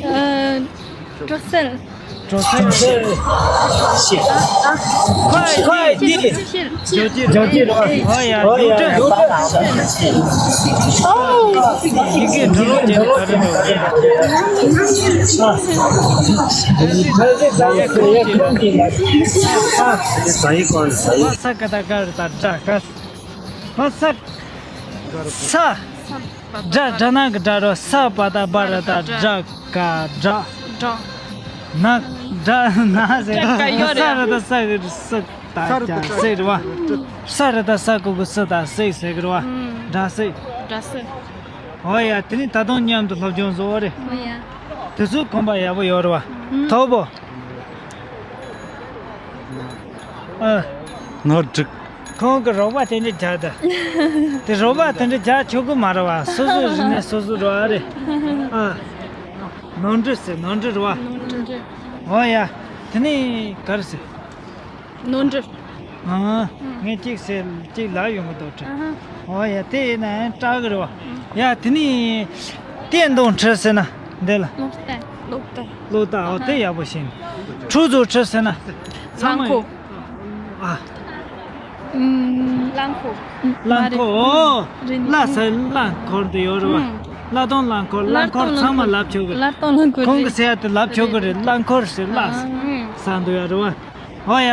ཨ། གྲོ་སེལ། གྲོ་སེལ། ཁོ་ཨེ་ཏི། ཇོ་ཇི་རོ། ཨོ་ཡ། ཨོ་ཡ། ཡི་གེ་འབྲི་རོགས་བྱས་ནས་ག་རེ་འདུག་ས་ཀ་ད་ག་རུ་ད་དྲ་ག་ས་ས། སྒྲ་སྒྲ་ནག་གི་སྒྲ་རོ། ས་པ་ད་བ་ར་ད་སྒྲ་ག་སྒྲ། སྒྲ། ན་སྒྲ་ན་ཟེར། སྒྲ་ག་ཡོད་རེད། ས་ར་ད་ས་གི་ས་ད་ཀྱ་སེ་རེད་བ། ས་ར་ད་ས་གུ་གུ་ས་ད་སེ་ཟེར་གི་རེད་བ། སྒྲ་སེ། སྒྲ་སེ། ཨོ་ཡ། དེ་ནི་ད་དུང་མཉམ་དུ་སློབ་སྦྱོང་བཟོ་བ་རེད། ཨོ་ཡ། དེ་ཚོ་གོམ་པ་ཡག་པོ་ཡོད་རེད་བ། ཐོབ་བོ། ཨ། ནོར་འགྲིག་ཁོང་གི་རོགས་པ་དེ་འདྲ་རྒྱག་ད། དེ་རོགས་པ་དེ་འདྲ་རྒྱག་ཆོག་གི་མ་རེད་བ། སོ་སོའི་རིག་གནས་སོ་སོ་རེད་བ་རེད། ཨ། ནོར་འཁྲུལ་ཟེར། ནོར་འཁྲུལ་རེད་བ། ནོར་འཁྲུལ། ཨོ་ཡ། དེ་ནི་ག་རེ་ཟེར། ནོར་འཁྲུལ། ཨ། ངས་གཅིག་ཟེར་གཅིག་ལབ་ཡོང་གི་འདུག་དྲན། ཨ་ཧ། ཨོ་ཡ། དེ་ཡིན་ན་ཡང་སྐྲག་གི་རེད་བ། ཡ། དེ་ནི་བསྟན་དང་འཁྲུལ་ཟེར་ན་འདི་ལ། གློག་བརྟན། གློག་བརྟན། གློག་བརྟན། ཨོ་དེ་ཡག་པོ་ཤེས། འཁྲུལ་ཚོ་འཁྲུལ་ཟེར་ན། ཚང་མ། རླངས་འཁོར། ཨ། ཨུམ། རླངས་འཁོར། རླངས་འཁོར། ཨོ། རེད། གླ་ཟེར་རླངས་འཁོར་དེ་ཡོད་རེད་བ། ཨུམ། གླ་དང་རླངས་འཁོར། རླངས་འཁོར་ཚང་མ་ལབ་ཆོག་གི་རེད། གླ་དང་རླངས་འཁོར། ཁོང་གི་ཟེར་ཡ་དེ་ལབ་ཆོག་གི་རེད། རླངས་འཁོར་ཟེར་གླ་ཟེར། ཨུམ། ཟ་འདོད་ཡ་རེད་བ། ཨོ་ཡ།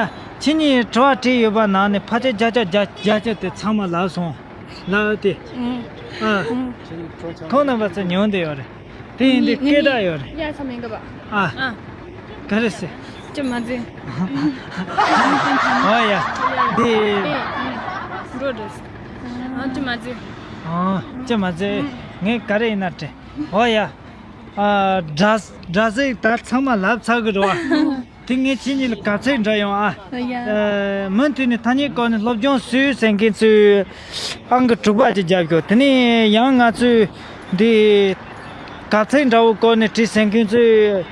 ཁྱེད་གཉིས་དྲི་བ་དྲིས་ཡོད་པ་ནང་ནས་ཕལ་ཆེར་བརྒྱ་ཆ་བརྒྱ་བརྒྱ་ཆ་དེ་ཚང་མ་ལབ་སོང་། ལབ་དེ། ཨུམ། ཨ། ཁོང་རྣམ་པ་ཚོ་ཉོན་བསྡད་ཡོད་རེད། དེ་ཡིན་དུས་སྐད་གྲགས་ཡོད་རེད། ཡ་ས་མེད་གི་བ། ཨ། ཨ། ག་རེ་ཟེར། ཅི་མ་ཟེར། ཨོ་ཡ། དེ། འགྲོ་འགྲོ། ཨ། ཅི་མ་ཟེར། ཨ། ཅི་མ་ཟེར། ངས་ག་རེ་ཡིན་ན་དྲན། ཨོ་ཡ། ཨ། སྒྲ་སྒྲ་ཟིག་ད་ཚང་མ་ལབ་ཚར་གི་རེད་བ། དེ་ངས་ཁྱེད་གཉིས་ལ་གབ་ཚིག་འདྲ་ཡོང་ཨ། ཡ། ཨ། མུ་མཐུད་ནས་ཐ་སྙད་སྐོར་ནས་སློབ་སྦྱོང་སུས་ཟེར་མཁན་ཚོས་ཨང་ཀི་དྲུག་པ་ཅིག་རྒྱབ་ཤོག་དེ་ནས་ཡང་ང་ཚོས་འདི་གབ་ཚིག་འདྲ་བོ་སྐོར་ནས་བྲིས་ཟེར་མཁན་ཚོས་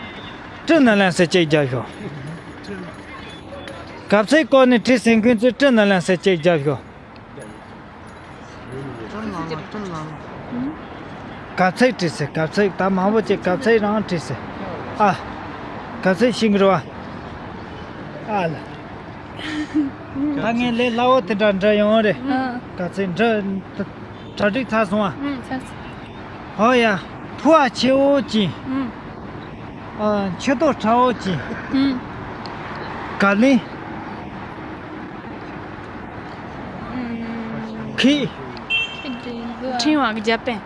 ཀྲི་ནི་ལན་ཟེར་གཅིག་རྒྱབ་ཤོག་གབ་ཚིག་སྐོར་ནས་བྲིས་ཟེར་མཁན་ཚོས་ཀྲི་ནི་ལན་ཟེར་གཅིག་རྒྱབ་ཤོག་ཀྲིན་ལ་ལ། ཀྲིན་ལ་ལ། གབ་ཚིག་བྲིས་ཟེར། གབ་ཚིག་ད་མང་པོ་ཅིག་གབ་ཚིག་རང་བྲིས་ཟེར། ཨ། གབ་ཚིག་ཤེས་ཀྱི་རེད་བ། ཨ་ལ། ད་ངས་ལས་སླ་བོ་དེ་འདྲ་འདྲ་ཡོང་རེད། ཨ། གབ་ཚིག་འདྲ། གྲ་སྒྲིག་ཚར་སོང་ཨ། ཨུམ། ཚར་སོང་། ཨོ་ཡ། ཕོ་བ་ཆེ་བོ་ཅན། ཨུམ། ཨ། མཆུ་ཏོ་ཁྲ་བོ་ཅན། ཨུམ། ག་ལེན། ཨུམ། ཁི། ཁི་དེ་ཚོ། ཕྲེང་བ་གི་རྒྱབ་རྟེན།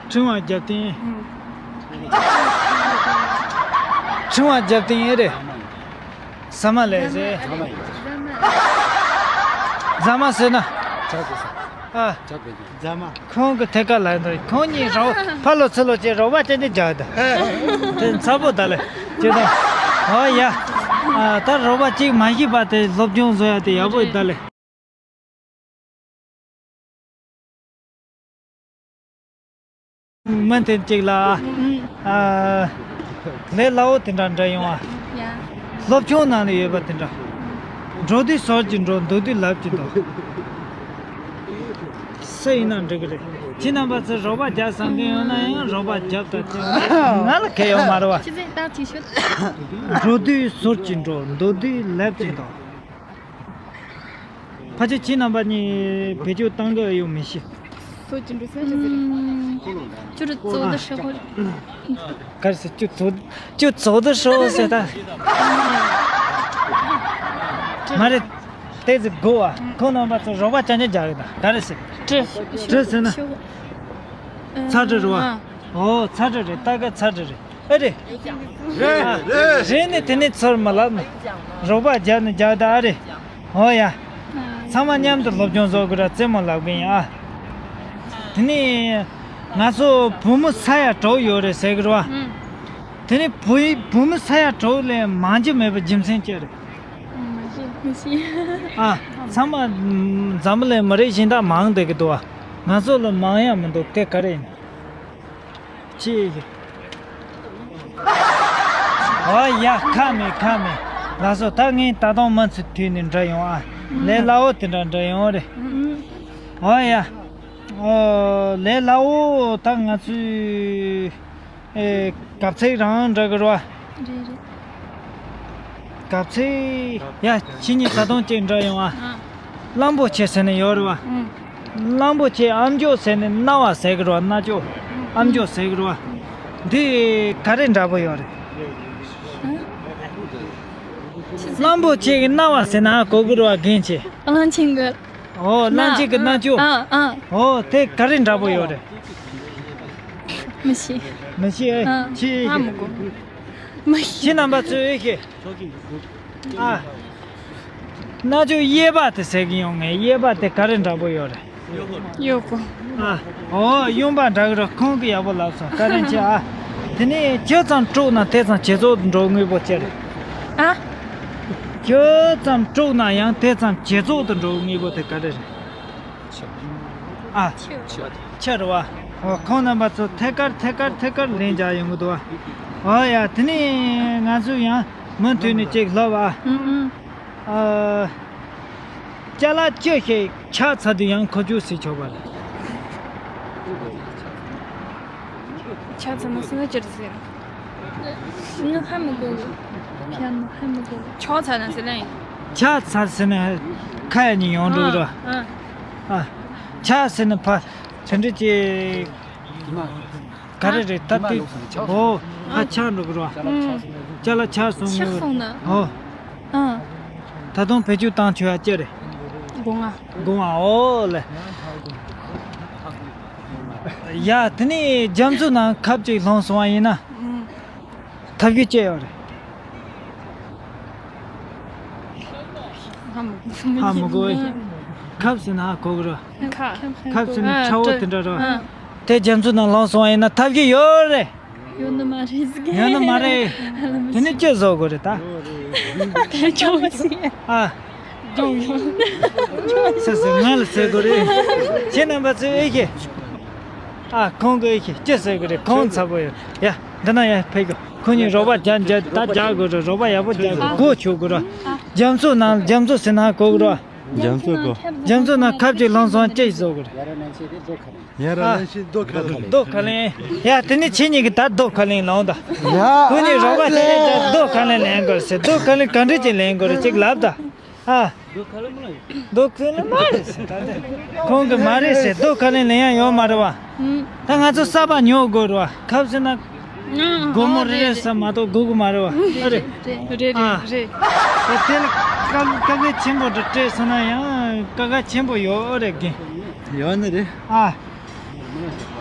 ཕྲེང་བ་རྒྱབ་རྟེན། ཨུམ། ཕྲེང་བ་རྒྱབ་རྟེན་ཨེ་རེད། ཟ་མ་ལས་ཟེར། ཟ་མ་ཟེར་ན། ཨ། ཟ་མ། ཁོང་གི་ཐད་ཀ་ལ་འདུག་ཁོང་གཉིས་རོགས་ཕ་ལོ་ཚུ་ལོ་བྱས་རོགས་པ་བྱས་ནས་རྒྱག་ད། དེ་མཚར་པོ་ད་ལེ། ཅི་ད། ཨོ་ཡ། ཨ། ད་རོགས་པ་གཅིག་མ་ཤེས་པ་དེ་སློབ་སྦྱོང་བཟོ་ཡ་དེ་ཡག་པོ་ད་ལེ། མི་དེ་གཅིག་ལ། ཨ། ལས་སླ་བོ་དེ་འདྲ་འདྲ་ཡོང་ཨ། ཡ། སློབ་ཆུང་ནང་ལ་ཡོད་པ་དེ་འདྲ། འགྲོ་དུས་ཟོར་གྱིས་འགྲོ། འདུག་དུས་ལབ་ཀྱིས་འདུག་སུ་ཡིན་ན་འགྲིག་གི་རེད། ཁྱེད་རྣམ་པ་ཚོས་རོགས་པ་རྒྱག་བསམ་མཁན་ཡོད་ན་ཡང་རོགས་པ་རྒྱབ་དང་། ང་ལ་ཁེལ་ཡོད་མ་རེད་བ། ཁྱེད་ཚོས་ལྟ་ཅིག་ཤོད། འགྲོ་དུས་ཟོར་གྱིས་འགྲོ། འདུག་དུས་ལབ་ཀྱིས་འདུག་ཕལ་ཆེར་ཁྱེད་རྣམ་པ་གཉིས་བེད་སྤྱོད་གཏང་གི་ཡོད་མི་ཤེས། ཟོར་གྱིས་འགྲོ་ཟེར་ན་ཅི་ཟེར་རེད། ཅུ་རུ་ཙོ་དུ་ཧྲི་ཧོ། ག་རེ་ཟེར། ཅུ་ཙོ་ཅུ་ཙོ་དུ་ཧྲི་ཧོ་ཟེར་ད། མ་རེད། ཏོག་ཙམ་དགོས་བ། ཁོང་རྣམ་པ་ཚོ་རོགས་པ་རྐྱང་རྐྱང་རྒྱག་གི་ད། ག་རེ་ཟེར། ཀྲི། ཀྲི་ཟེར་ན། ཚ་ཀྲི་རེད་བ། ཨོ་ཚ་ཀྲི་རེད། ད་ག་ཚ་ཀྲི་རེད། ཨེ་རེད། རེད། ཨ། རེད། རེད་ནི་དེ་ནི་ཚོར་མ་ལབ་ན། རོགས་པ་རྒྱག་ནི་རྒྱག་ད་ཨ་རེད། ཨོ་ཡ། ཚང་མ་མཉམ་དུ་སློབ་སྦྱོང་བཟོ་དགོས་ར་རྩེད་མོ་ལབ་གི་ཡིན་ཨ། དེ་ནི་ང་ཚོ་བུ་མོ་ས་ཡ་དྲུག་ཡོད་རེད་ཟེར་གི་རེད་བ། ཨུམ། དེ་ནི་བུ་བུ་མོ་ས་ཡ་དྲུག་ལས་མང་རྒྱུ་མེད་པའི་རྒྱུ་མཚན་ཅི་རེད། ཨ། ཚང་མ་འཛམ་བུ་གླིང་མི་རིགས་གཞན་དག་མང་བསྡད་ཀྱི་འདུག་བ། ང་ཚོ་ལ་མང་ཡ་མི་འདུག་སྐད་ག་རེ་ཡིན། ཅི། ཨོ་ཡ། ཁ་མེད་ཁ་མེད། ལགས་སོ། ད་ངས་ད་དུང་མུ་མཐུད་ནས་འདྲི་ཡོང་ཨ། ལས་སླ་བོ་དེ་འདྲ་འདྲི་ཡོང་རེད། ཨོ་ཡ། ཨོ། ལས་སླ་བོ་ད་ང་ཚོས། ཨེ། གབ་ཚིག་རང་འདྲ་གི་རེད་བ། རེད་རེད། གབ་ཚིག་ཡ། ཁྱེད་གཉིས་ད་དུང་གཅིག་འདྲི་ཡོང་ཨ། ཨ། གླང་པོ་ཆེ་ཟེར་ནས་ཡོད་རེད་བ། ཨང་། གླང་པོ་ཆེ་ཨམ་ཅོག་ཟེར་ནས་རྣ་བ་ཟེར་གི་རེད་བ། རྣ་ཅོག་ཨམ་ཅོག་ཟེར་གི་རེད་བ། འདི་ག་རེ་འདྲ་པོ་ཡོད་རེད། ཨ། གླང་པོ་ཆེ་གི་རྣ་བ་ཟེར་ན་གོ་གི་རེད་བ། རྒན་ཆེ། གླང་ཆེན་གི། ཨོ། གླང་ཆེན་གི་རྣ་ཅོག་ཨ་ཨ། ཨོ། དེ་ག་རེ་འདྲ་པོ་ཡོད་རེད། མི་ཤེས། མི་ཤེས། ཨ། ཁྱེད་ཨ་མི་གོ། མི་ཤེས། ཁྱེད་རྣམ་པ་ཚོས་ཨེ་ཤེས། ཨ། རྣ་ཅོག་གཡས་པ་དེ་ཟེར་གི་ཡོང་ངས། གཡས་པ་དེ་ག་རེ་འདྲ་པོ་ཡོད་རེད། གཡོག་པོ། ཨ། ཨོ། གཡོན་པ་འདྲ་གི་རེད། ཁོང་གིས་ཡག་པོ་ལབ་སོང་། བཀའ་དྲིན་ཆེ་ཨ། དེ་ནས་ཇི་ཙམ་དཀྲུགས་ན་དེ་ཙམ་ཇེ་ཚོགས་སུ་འགྲོ་དངོས་པོ་ཅི་རེད། ཨ། ཇི་ཙམ་དཀྲུགས་ན་ཡང་དེ་ཙམ་ཇེ་ཚོགས་སུ་འགྲོ་དངོས་པོ་དེ་ག་རེ་རེད། ཨ། ཆུ་རེད་བ། ཨོ། ཁོང་རྣམ་པ་ཚོ་ཐད་ཀར་ཐད་ཀར་ཐད་ཀར་ལན་རྒྱག་ཡོང་གི་འདུག་བ། ཨོ་ཡ། དེ་ནས་ང་ཚོ་ཡང་མུ་མཐུད་ནས་ཅིག་ལབ་ཨ། ཨ། ཅ་ལག་ཅི་ཞིག་ཆག་ཚར་དུས་ཡང་ཁོ་ཚོས་ཟེར་ཆོག་པ་རེད། ཆག་ཚར་ན་ཟེར་ན་ཅི་རེད་ཟེར། ང་ཧ་མི་གོ་གི། ཕྱག་ན་ཧ་མི་གོ་གི། ཆག་ཚར་ན་ཟེར་ན་ཡིན། ཆག་ཚར་ཟེར་ན་ཁ་ཡ་ཉིན་ཡོང་འགྲོ་གི་རེད། ཨ། ཨ། ཆག་ཟེར་ན་ཕ། དེ་འདྲ་ཅིག་ག་རེ་རེད་ད་དེ། ཨོ། ཧ་ཆག་འགྲོ་གི་རེད་བ། ཅ་ལག་ཆག་སོང་ངོ་། ཆག་སོང་ན། ཨོ། ཨ། ད་དུང་བེད་སྤྱོད་བཏང་ཆོག་ཡ་ཅི་རེད། སྒོ་ང་། སྒོ་ང་། ཨོ་ལེ། ཡ། དེ་ནས་རྒྱ་མཚོ་ནང་ཁབ་ཅིག་ལྷུང་སོང་བ་ཡིན་ན། ཨང་། ཐབས་ཤེས་ཅི་ཡོད་རེད། ཧ་མི་གོ། ཧ་མི་གོ་བས། ཁབ་ཟེར་ན་ཧ་གོ་གི་རེད། ཁ། ཁབ་ཟེར་ན་ཨ། ཁྲ་བོ་དེ་འདྲ་རེད། ཨ། དེ་རྒྱ་མཚོ་ནང་ལྷུང་སོང་བ་ཡིན་ན་ཐབས་ཤེས་ཡོད་རེད། ཡོད་ནི་མ་རེད་ཟེར་གི། ཡོད་ནི་མ་རེད། དེ་ནི་ཅི་བཟོ་དགོས་རེད་ད། དེ་ཅོག་ཟེར། ཨ། སེ་སེ་ང་ལ་ཟེར་དགོས་རེད། ཁྱེད་རྣམ་པ་ཚོས་ཨེ་ཤེས། ཨ། ཁོང་གིས་ཨེ་ཤེས་ཅི་ཟེར་དགོས་རེད། ཁོང་ཚ་པོ་ཡོད་ཡ། འདི་ན་ཡ་ཕེབས་དགོས། ཁོ་གཉིས་རོགས་པ་རྒྱག་རྒྱག་ད་རྒྱག་དགོས་རེད། རོགས་པ་ཡག་པོ་རྒྱག་དགོས། སྒོ་ཕྱུག་དགོས་རེད། རྒྱ་མཚོ་ནང་རྒྱ་མཚོ་ཟེར་ན་གོ་གི་རེད། རྒྱ་མཚོ་གོ། རྒྱ་མཚོ་ནང་ཁབ་ཅིག་ལྷུང་སོང་ཅི་བཟོ་དགོས་རེད། ཡ་ར་ལན་ཤི་རྡོ་ཁ་ལེན། རྡོ་ཁ་ལེན། ཡ། དེ་ནི་ཁྱེད་གཉིས་ཀྱིས་ད་རྡོ་ཁ་ལེན་ལོང་ད། ཡ། ཁོ་གཉིས་རོགས་པ་བྱས་ནས་ད་རྡོ་ཁ་ལེན་ལེན་དགོས་ཟེར། རྡོ་ཁ་ལེན་ག་འདྲ་ཅིག་ལེན་དགོས་རེད་ཅིག་ལབ་ད། ཨ། རྡོ་ཁ་ལེན་མ་རེད་ཟེར་ད་དེ། ཁོང་གིས་མ་རེད་ཟེར། རྡོ་ཁ་ལེན་ལེན་ཡ་ཡོད་མ་རེད་བ། ད་ང་ཚོ་ས་པ་ཉོ་དགོས་རེད་བ། ཁབ་ཟེར་ན། སྒོར་མོ་རེ་རེ་ས་མ་གཏོགས་དགོས་ཀྱི་མ་རེད་བ། ཨ་རེད། རེད་རེད། ཨ། རེད། ད་དེ་ལ་དཀའ་དཀའ་ངལ་ཆེན་པོ་འདྲ་སྤྲད་སོང་ན་ཡང་དཀའ་ཁག་ཆེན་པོ་ཡོད་རེད་རྒན། ཡོད་ནི་རེད། ཨ།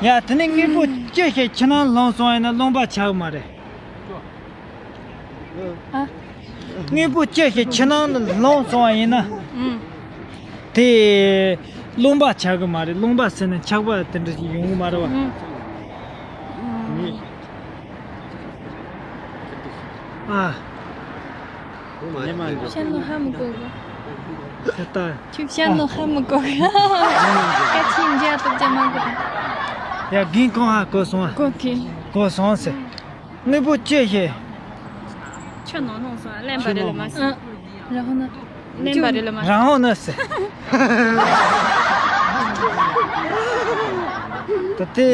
ཡ། དེ་ནས་དངོས་པོ་ཅི་ཞིག་ཕྱི་ནང་ལྷུང་སོང་ཡིན་ན་རློན་པ་ཆགས་ཀྱི་མ་རེད། ཨ། དངོས་པོ་ཅི་ཞིག་ཕྱི་ནང་ལ་ལྷུང་སོང་བ་ཡིན་ན། ཨང་། དེ་རློན་པ་ཆགས་ཀྱི་མ་རེད། རློན་པ་ཟེར་ན་ཆག་པ་དེ་འདྲ་ཞིག་ཡོང་གི་མ་རེད་བ། ཨང་། ཨ། བཤད་ནོ་ཧ་མི་གོ་གི། ད་ལྟ། ཁྱོད་བཤད་ནོ་ཧ་མི་གོ་གི། སྐད་ཆ་འཇལ་ཐུབ་ཀྱི་མ་གོ། ཡ། རྒན་ཁོང་ཧ་གོ་སོང་ཨ། གོ་གི། གོ་སོང་ཟེར། དངོས་པོ་ཅི་ཞིག་ཆུ་ནང་ལྷུང་སོང་། རློན་པ་རེད་ལ་མ་ཟེར། རང་ཧོ་ན། རློན་པ་རེད་ལ་མ་ཟེར། རང་ཧོ་ན་ཟེར། ད་དེ་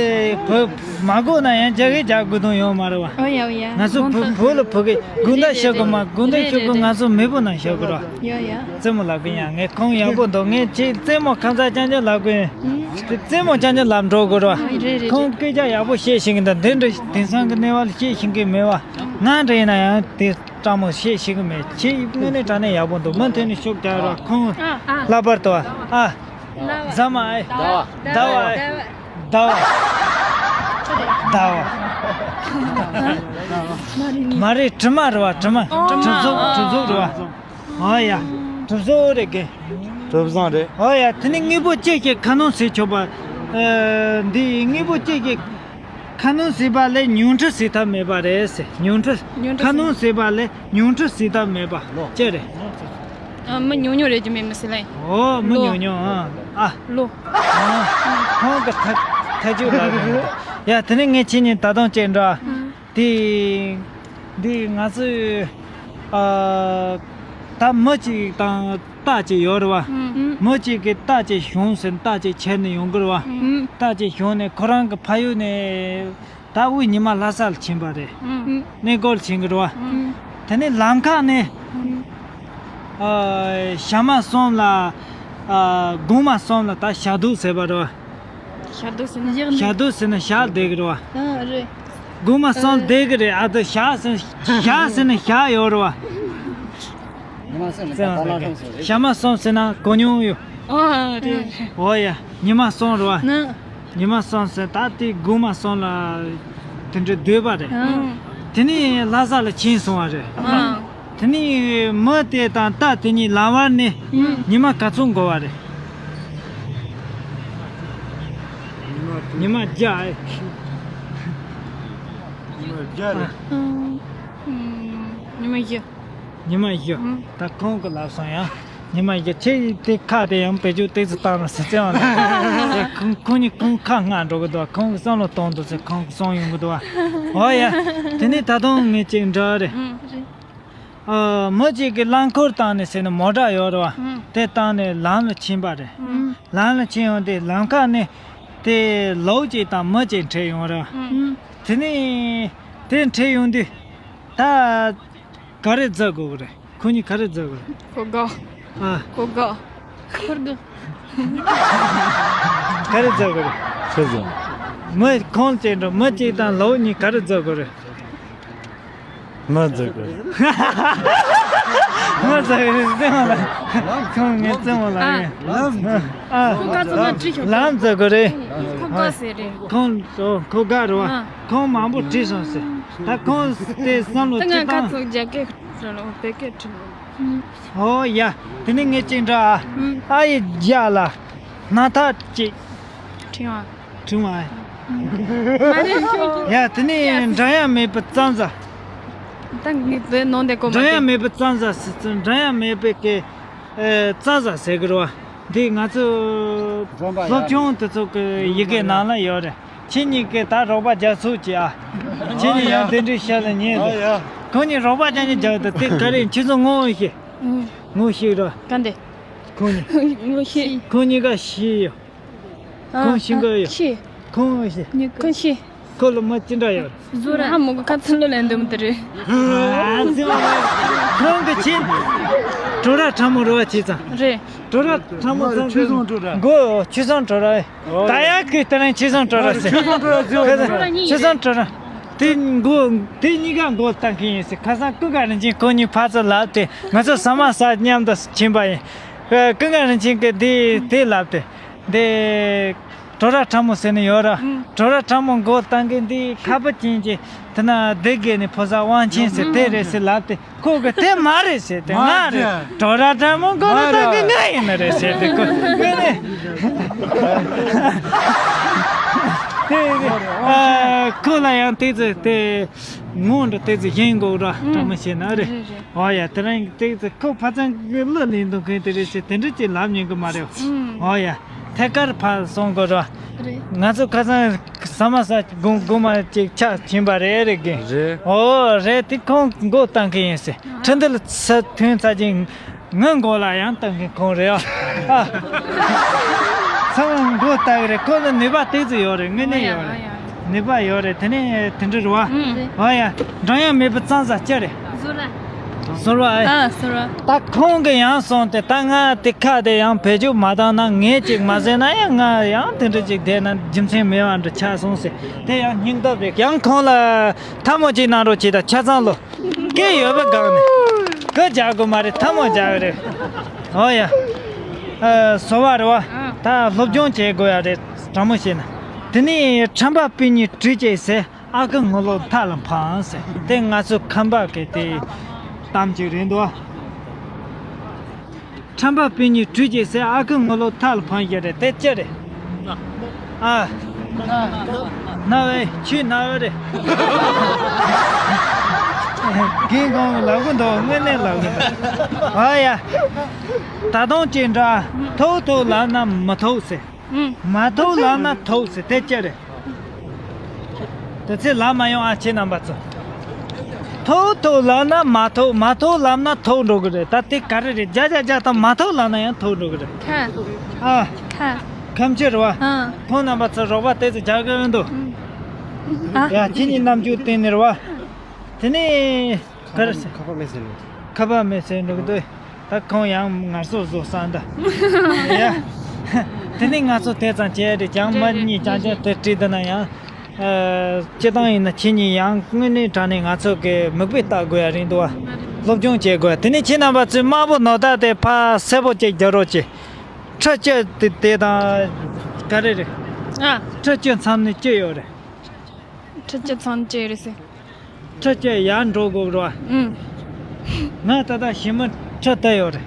བོད་མ་གོ་ན་ཡང་རྒྱ་སྐད་རྒྱག་དགོས་དོན་ཡོད་མ་རེད་བ། ཨོ་ཡ་ཨོ་ཡ། ང་ཚོ་བོད་བོད་ལ་བོད་སྐད་དགོངས་དག་ཞུ་དགོས་མ། དགོངས་དག་ཞུ་དགོས། ང་ཚོ་མེས་པོ་ནང་ཞུ་དགོས་ར། ཡ་ཡ། རྩེད་མོ་ལབ་གི་ཡ། ངས་ཁོང་ཡག་པོ་འདུག་ངས་ཁྱེད་རྩེད་མོ་ཁ་མཚར་རྐྱང་རྐྱང་ལབ་གི་ཡིན། དེ་རྩེད་མོ་རྐྱང་རྐྱང་ལབ་འགྲོ་དགོས་ར། ཨ། རེད་རེད། ཁོང་སྐད་ཆ་ཡག་པོ་བཤད་ཤེས་ཀྱི་འདུག་འདི་འདྲ་དེང་སང་གི་གནས་བབ་ལ་བཤད་ཤེས་ཀྱི་མེད་བ། ང་འདྲ་ཡིན་ན་ཡང་དེ་སྤྲང་མོ་བཤད་ཤེས་ཀྱི་མེད། ཁྱེད་དངོས་གནས་དྲང་གནས་ཡག་པོ་འདུག་མུ་མཐུད་ནས་ཤུགས་རྒྱག་རོགས། ཁོང་ཨ། ལྷག་པར་དུ་ཨ། ཟ་མ་ཨེ། ཟླ་བ། ཟླ་བ་ཨེ། ཟླ་བ། ཟླ་བ། མ་རེད། དྲི་མ་རེད་བ། དྲི་མ། ཨ། གྲིབ་གཟུགས། གྲིབ་གཟུགས་རེད་བ། ཨོ་ཡ། གྲིབ་གཟུགས་རེད་གི། གྲིབ་གཟུགས་རེད། ཨོ་ཡ། དེ་ནི་དངོས་པོ་ཅི་ཞིག་ཁ་སྣོན་བྱེད་ཆོག་པ། ཨ། འདི་དངོས་པོ་ཅི་ཞིག་ཁ་སྣོན་བྱེད་པ་ལས་ཉུང་འཕྲི་བྱེད་ཐབས་མེད་པ་རེད་ཟེར། ཉུང་འཕྲི། ཉུང་འཕྲི་ཁ་སྣོན་བྱེད་པ་ལས་ཉུང་འཕྲི་བྱེད་ཐབས་མེད་པ་ཅི་རེད། ཨ། མི་ཉུང་ཉུང་རེད་རྒྱུ་མེད་མི་སྲིད་ལ། ཨོ། མི་ལོ། ཉུང་ཉུང་། ཨ། ཨ། ལོ། ཨ། ཁོང་གི་ཐ་ཐ་ཇུས་ལ་རེད། ཡ། དེ་ནི་ངས་ཁྱེད་གཉིས་ད་དུང་ཅིག་འདྲི། ཨ། དེ་ འདི་ང་ཚོས་ཨ་ད་མི་གཅིག་དང་རྟ་གཅིག་ཡོད་རེད་བ། ཨུམ། མི་གཅིག་གིས་རྟ་གཅིག་ཞོན་ཟེར་ན་རྟ་གཅིག་ཁྱེར་ནས་ཡོང་གི་རེད་བ། ཨུམ། རྟ་གཅིག་ཞོན་ནས་ཁོ་རང་གི་ཕ་ཡུལ་ནས་ད་དབུས་ཉི་མ་ལྷ་ས་ལ་ཕྱིན་པ་རེད། ཨུམ། གནས་སྐོར་ཕྱིན་གི་རེད་བ། ཨུམ། དེ་ནས་ལམ་ཁ་ནས་ཨུམ། ཨ་ཞག་མ་གསུམ་ལ་ཨ་དགོང་མ་གསུམ་ལ་ད་ཞག་སྡོད་ཟེར་བ་རེད་བ། ཞག་སྡོད་ཟེར་ན། ཞག་སྡོད་ཟེར་ན་ཞག་བསྡད་གི་རེད་བ། ཨ་རེད། དགོང་མ་གསུམ་བསྡད་གི་རེད། ཨ་ད་ཞག་ཟེར་ཞག་ཟེར་ན་ཞག་ཡོད་རེད་བ། ཉི་མ་གསུམ་ཟེར་ན་ཞག་མ་གསུམ་ཟེར་ན་གོ་མྱོང་ཡོད། ཨ་རེད་རེད། འོ་ཡ། ཉི་མ་གསུམ་རེད་བ། ན། ཉི་མ་གསུམ་ཟེར་ད་དེ་དགོང་མ་གསུམ་ལ་དེ་འདྲ་སྡོད་པ་རེད། ཨ། དེ་ནས་ལྷ་ས་ལ་ཕྱིན་སོང་བ་རེད། ཨ། དེ་ནས་མི་དེ་དང་རྟ་དེ་གཉིས་ལམ་བར་ནས་ཉི་མ་ག་ཚོད་འགོར་བ་རེད། ཉི་མ་བརྒྱ། ཉི་མ་བརྒྱ་རེད། ཉི་མ་བཞི། ཉི་མ་བཞི། ད་ཁོང་གི་ལབ་སོང་ཡ། ཉི་མ་བཞི་ཁྱེད་དེ་ཁ་དེ་ཡང་བེད་སྤྱོད་ཏོག་ཙམ་བཏང་རོགས་ཟེར་ཙེ་བ་ལ། ཁོང་ཁོང་གཉིས་ཁོང་ཁ་སྔ་འགྲོ་གི་འདུག་ཁོང་གི་བསམ་བློ་གཏོང་འདུག་ཟེར་ཁོང་གི་སོང་ཡོང་གི་འདུག་འོ་ཡ། དེ་ནས་ད་དུང་ངས་ཅིག་འདྲི་རེད། ཨ། མི་གཅིག་གིས་རླངས་འཁོར་བཏང་ནས་ཟེར་ནས་མོ་ཊ་ཡོད་རེད་བ། ཨང་། དེ་བཏང་ནས་ལམ་ལ་ཕྱིན་པ་རེད། ཨང་། ལམ་ལ་ཕྱིན་ཡོང་དུས་ལམ་ཁ་ནས་དེ་ལོ་གཅིག་དང་མི་གཅིག་འཕྲད་ཡོང་རེད་བ། ཨང་། དེ་ནས་དེ་འཕྲད་ཡོང་དུས་ད་ག་རེ་བཟོ་དགོས་ཀྱི་རེད། ཁོ་གཉིས་ག་རེ་བཟོ་དགོས་རེད། ཁོ་དགའ། ཨ། ཁོ་དགའ། ཁོ་དགའ། ག་རེ་བཟོ་དགོས་རེད། ཁྱོད་བཟོ། མི་ཁོང་གཅིག་འགྲོ་མི་གཅིག་དང་ལོ་གཉིས་ག་རེ་བཟོ་དགོས་རེད། མི་འཛུགས་དགོས། མི་འཛུགས་རེད་ཟེར་མ་ལ། ཁོང་ངས་བཙན་མ་ལ་ཨ། ངས། ལམ། ཨ། ཁོ་ག་ཚོད་ན་བྲིས་ཤོག་ལམ་འཛུགས་དགོས་རེད། ཁོ་དགའ་ཟེར་རེད། ཁོང་ཁོ་དགའ་རེད་བ། ཨ། ཁོང་མང་པོ་བྲིས་སོང་ཟེར། ད་ཁོང་དེ་བསམ་བློ་ད་ང་ཁྲིད་ཁ་སྟངས། ཚོ་རྒྱ་སྐད་བྲིས་ལ་བོད་སྐད་བྲིས་ལ། ཨོ་ཡ། དེ་ནི་ངས་ཅིག་འདྲ་ཨ། ཨ་ཡི་རྒྱ་ལ། སྣ་ཐག་ཅིག་ཁྲིམས་དབང་། ཁྲིམས་དབང་། མ་རེད། ཡ་དེ་ནི་འགྲན་ཡ་མེད་པའི་གཙང་ཟ། ད་ངས་བོད་ནང་དེ་གོ་མ་འགྲན་ཡ་དེ། མེད་པའི་གཙང་ཟ་ཟེར་ཚུལ་འགྲན་ཡ་མེད་པའི་གི་ཨེ་གཙང་ཟ་ཟེར་གི་རེད་བ། འདི་ང་ཚོ་འཛོམས་པ་སློབ་ཡ་སྦྱོང་དེ་ཚོ་གི་ཡི་གེ་ནང་ལ་ཡོད་རེད། ཁྱེད་གཉིས་ཀྱིས་ད་རོགས་པ་རྒྱག་ཚུལ་གྱིས་ཨ། ཁྱེད་གཉིས་ཡང་དེ་འདྲའི་ཤ་ལ་ཉན་འདུག་ཁོང་གཉིས་རོགས་པ་རྒྱག་ནས་རྒྱག་འདུག་དེ་ག་རེ་ཁྱེད་ཚོ་ངོ་ཤེས། ངོ་ཤེས་རོ། ག་འདི། ཁོང་གཉིས། ངོ་ཤེས། ཁོང་གཉིས་ཀ་ཤེས་ཡོད། ཨ། ཁོང་ཤེས་གི་ཡོད། ཤེས། ཁོང་ཤེས། ཁོང་ཤེས། ཁོ་ལ་མ་ཅི་འདྲ་ཡོད། བཟོ་ར་ཧ་མོ་གི་ཁ་ཚུན་ལོ་ལེན་འདུམ་དེ་རེད། ཨ་ཙི་མ་ཁོང་གི་ཆེ། གྲོ་ར་ཁྲ་མོ་རོ་བ་ཆེ་ཙང་། རེད། གྲོ་ར་ཁྲ་མོ་ཙང་ཆོས་བཟང་གྲོ་ར། མགོ་ཆོས་བཟང་གྲོ་ར། ད་ཡག་གི་ལྟ་རན་ཆོས་བཟང་གྲོ་ར་ཟེར། ཆོས་བཟང་གྲོ་ར་ཟེར། ཆོས་བཟང་གྲོ་ར། དེ་མགོ་དེ་གཉིས་ཀ་མགོ་བཏང་གི་ཡིན་ཟེར། ཁ་སང་ཀུན་དགའ་རིན་ཆེན་ཁོ་གཉིས་ཕར་ཚུར་ལབ་སྟེ་ང་ཚོ་ཟ་མ་ཟ་མཉམ་དུ་ཕྱིན་པ་ཡིན། ཀུན་དགའ་རིན་ཆེན་གྱིས་དེ་དེ་ལབ་སྟེ། འདི། གྲོ་ར་ཁྲ་མོ་ཟེར་ནི་ཡོད་ར། ཨང་། གྲོ་ར་ཁྲ་མོ་མགོ་བཏང་གི་འདི་ཁ་པ་ཅན་གྱི་དེ་ན་སྡེ་དགེ་ནི་ཕོ་གསར་དབང་ཆེན་ཟེར་དེ་རེད་ཟེར་ལབ་སྟེ་ཁོ་གི་དེ་མ་རེད་ཟེར་དེ་ང་རེད། གྲོ་ར་ཁྲ་མོ་མགོ་ལ་བཏང་གི་ང་ཡིན་ནི་རེད་ཟེར་དེ་ཁོ་ངས་ནི་དེ་ཨ་ཁོ་ལ་ཡང་དེ་ཚོ་དེ་ངོ་འདྲ་དེ་ཚོ་ཞེན་དགོས་ར། ཁྲ་མོ་ཞེན་ན་རེད། རེད་རེད། ཨོ་ཡ་དེ་རིང་དེ་ཚོ་ཁོ་ཕ་ཚང་གི་གླུ་ལེན་དུ་མཁན་དེ་རེད་ཟེར་དེ་འདྲ་ཅིག་ལབ་ཉན་གི་མ་རེད། ཨང་། ཨོ་ཡ། ཐད་ཀར་ཕར་སོང་དགོས་ར། རེད། ང་ཚོ་ཁ་སང་ཟ་མ་ཟ་དགོང་དགོང་མ་ཅིག་ཆ་ཕྱིན་པ་རེད་རེད་གི། རེད། ཨོ་རེད་དེ་ཁོང་མགོ་བཏང་གི་ཡིན་ཟེར། ཁྲི་འདི་ལ་ས་ཐོན་ཚར་ཅིང་ངའི་མགོ་ལ་ཡང་བཏང་གི་ཁོང་རེད་ཨ། ཚང་མ་མགོ་བཏང་གི་རེད། ཁོང་ལ་ནུས་པ་ཏོག་ཙམ་ཡོད་རེད། དངོས་གནས་ཡོད་རེད། ནུས་པ་ཡོད་རེད། དེ་ནས་དེ་འདྲ་རེད་བ། ཨོ་ཡ། འགྲོ་ཡང་མེད་པའི་གཙང་ས་ཅི་རེད། ཟོར་བ། ཟོར་བ་ཨེ། ཨ་ཟོར་བ། ད་ཁོང་གི་ཡང་སོང་སྟེ་ད་ང་དེ་ཁ་དེ་ཡང་བེད་སྤྱོད་མ་བཏང་ན་ངས་ཅིག་མ་ཟེར་ན་ཡང་ང་ཡང་དེ་འདྲ་ཅིག་བསྡད་ན་རྒྱུ་མཚན་མེད་པ་འདྲ་ཆགས་སོང་ཟེར་དེ་ཡང་སྙིང་སྟོབས་རེད། ཡང་ཁོང་ལ་ཐལ་མོ་ཅིག་གནང་རོགས་བྱེད་ད་ཆ་ཚང་ལོ། སྐད་ཡོད་པ་སྒང་ནས་སྐད་རྒྱག་དགོས་མ་རེད། ཐལ་མོ་རྒྱག་གི་རེད། ཨོ་ཡ། ཨ་ཟོར་བ་རེད་བ། ད་སློབ་སྦྱོང་བྱེད་དགོས་ཡ་རེད། དྲང་མོ་བཤད་ན། དེ་ནས་ཁྲམ་པ་སྤུན་གཉིས་གྲོས་བྱས་ཟེར། ཨ་ཁུ་ངོ་ལོག་མཐའ་ལ་འཕངས་ཟེར། དེ་ང་ཚོ་ཁམས་པ་གི་དེ་གཏམ་ཅིག་རེད་འདུག་ཁྲམ་པ་སྤུན་གཉིས་གྲོས་བྱས་ཟེར། ཨ་ཁུ་ངོ་ལོག་མཐའ་ལ་འཕངས་ཡ་རེད། དེ་ཅི་རེད། ཨ། རྣ་བས་ཆུ་རྣ་བ་རེད། རྒན་གོང་ལབ་གི་འདུག་དངོས་གནས་ལབ་གི་འདུག་ཨ་ཡ། ད་དུང་ཅི་འདྲ། ཐུག་ཐུག་ལབ་ན་མི་ཐུག་ཟེར། མ་ཐུག་ལབ་ན་ཐུག་ཟེར། དེ་ཅི་རེད། དེ་ཚེ་ལབ་མ་ཡོང་ཨ་ཁྱེད་རྣམ་པ་ཚོ། ཐོབ་ཐོབ་ལབ་ན་མ་ཐོབ། མ་ཐོབ་ལབ་ན་ཐོབ་འགྲོ་གི་རེད། ད་དེ་ག་རེ་རེད། བརྒྱ་ཆ་བརྒྱ་དང་མ་ཐོབ་ལབ་ན་ཡང་ཐོབ་འགྲོ་གི་རེད། ཁ། ཨ། ཁ། ཁམས་ཆེ་རེད་བ། ཨ། ཁོང་རྣམ་པ་ཚོ་རོགས་པ་དེ་ཚོ་རྒྱག་གི་ཡོད་འདུག་ཨ། ཡ། ཁྱེད་གཉིས་རྣམ་འགྱུར་བསྟན་ནས་རེད་བ། དེ་ནས་ག་རེ་ཟེར། ཁ་པར་མེད་ཟེར་ནས། ཁ་པར་མེད་ཟེར་འགྲོ་གི་འདུག་ད་ཁོང་ཡང་ངར་སོ་བཟོ་བསམ་ད། ཡ། དེ་ནས་ང་ཚོ་དེ་ཙམ་བྱས་ཏེ་ཀྱང་མ་གཉིས་རྐྱང་རྐྱང་དེ་བྲིས་འདུག་ན་ཡང་། ཨ། སྤྱིར་བཏང་ཡིན་ན་ཁྱེད་གཉིས་ཡང་དངོས་གནས་དྲང་གནས་ང་ཚོ་གི་མིག་དཔེ་ལྟ་དགོས་ཡ་རེད་འདུག་བ། སློབ་སྦྱོང་བྱེད་དགོས་ཡ། དེ་ནས་ཁྱེད་རྣམ་པ་ཚོས་དམར་པོ་ནོར་བདག་དེ་ཕར་སེར་པོ་གཅིག་རྒྱག་རོགས་གྱིས། ཁྲི་བཅུ་དེ་དེ་དང་ག་རེ་རེད། ཨ། ཁྲི་བཅུ་མཚམས་ནས་བཅུ་ཡོད་རེད། ཁྲི་བཅུ་མཚམས་བཅུ་རེད་ཟེར། ཁྲི་བཅུ་ཡར་འགྲོ་དགོས་རེད་བ། ཨུམ། ང་ད་ལྟ་ཞི་མི་ཁྲི་དུ་ཡོད་རེད།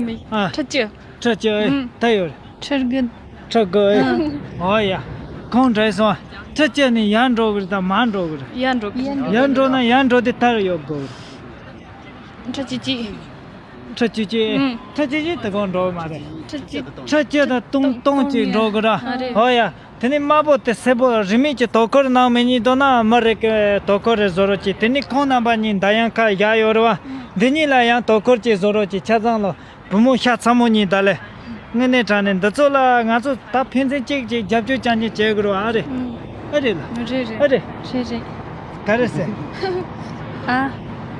མི། ཨ། ཁྲི་བཅུ། ཁྲི་བཅུ་ཨེ། ཨུམ། དུ་ཡོད་རེད། ཁྲི་དགུ། ཁྲི་དགུ་ཨེ། ཨུམ། ཨོ་ཡ། གང་འདྲ་སོང་། ཁྲི་བཅུ་ནས་ཡར་འགྲོ་དགོས་རེད་དམ་མར་འགྲོ་དགོས་རེད། ཡར་འགྲོ་དགོས། ཡར་འགྲོ་ན་ཡར་འགྲོ་དེ་དར་ཡོད་དགོས་རེད། ཁྲི་བཅུ་གཅིག་ཁྲི་བཅུ་གཅིག་ཨུམ། ཁྲི་བཅུ་གཅིག་དེ་གང་འགྲོ་མ་རེད། ཁྲི་བཅུ། ཁྲི་བཅུ་དང་སྟོང་སྟོང་གཅིག་འགྲོ་དགོས་ར། ཨ་རེད། ཨོ་ཡ། དེ་ནས་དམར་པོ་དེ་སེར་པོ་རིན་མེད་ཀྱི་དོ་ཁུར་གནང་མི་གཉིས་འདུག་ན་མི་རེ་གི་དོ་ཁུར་རེ་བཟོ་རོགས་གྱིས། དེ་ནས་ཁོང་རྣམ་པ་གཉིས་མདའ་ཡང་ཁ་བཞག་ཡོད་རེད་བ། འདི་གཉིས་ལ་ཡང་དོ་ཁུར་གྱིས་བཟོ་རོགས་གྱིས། ཆ་ཚང་ལོ་བུ་མོ་ཤ་ཚ་མོ་གཉིས་ད་ལས། དངོས་གནས་དྲང་གནས་འདི་ཚོ་ལ་ང་ཚོ་ད་ཕན་ཚུན་གཅིག་གཅིག་རྒྱབ་སྐྱོར་རྐྱང་རྐྱང་བྱེད་དགོས་རེད་བ། ཨ་རེད། ཨ་རེད་ལ། རེད་རེད། ཨ་རེད། རེད་རེད། ག་རེ་ཟེར། ཨ།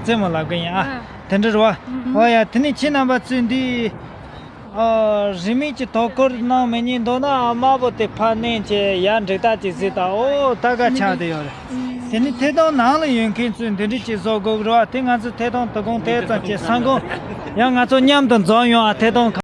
རྩེད་མོ་ལབ་གི་ཡིན་ཨ། ཨ། དེ་འདྲ་རེད་བ། ཨོ་ཡ། དེ་ནས་ཁྱེད་རྣམ་པ་ཚོས་འདི། ཨ། རིན་མེད་ཀྱི་དོ་ཁུར་གནང་མི་གཉིས་འདུག་ན་དམར་པོ་དེ་ཕར་མནན་བྱས་ཡར་འགྲིག་ཐག་ཅིག་གཟིགས་དང་། ཨོ་ད་ག་ཆགས་བསྡད་ཡོད་རེད། དེ་ནི་ཐད་གཏོང་ནང་ལ་ཡོད་མཁན་ཚོས་འདི་འདྲ་ཅིག་བཟོ་དགོས་ཀྱི་རེད་བ། དེ་ང་ཚོ་ཐད་གཏོང་དོ་དགོང་དེ་ཙམ་བྱས་སང་དགོང་ཡང་ང་ཚོ་མཉམ་དུ་འཛོམས་ཡོང་ཨ། ཐད་གཏོང་ཁ།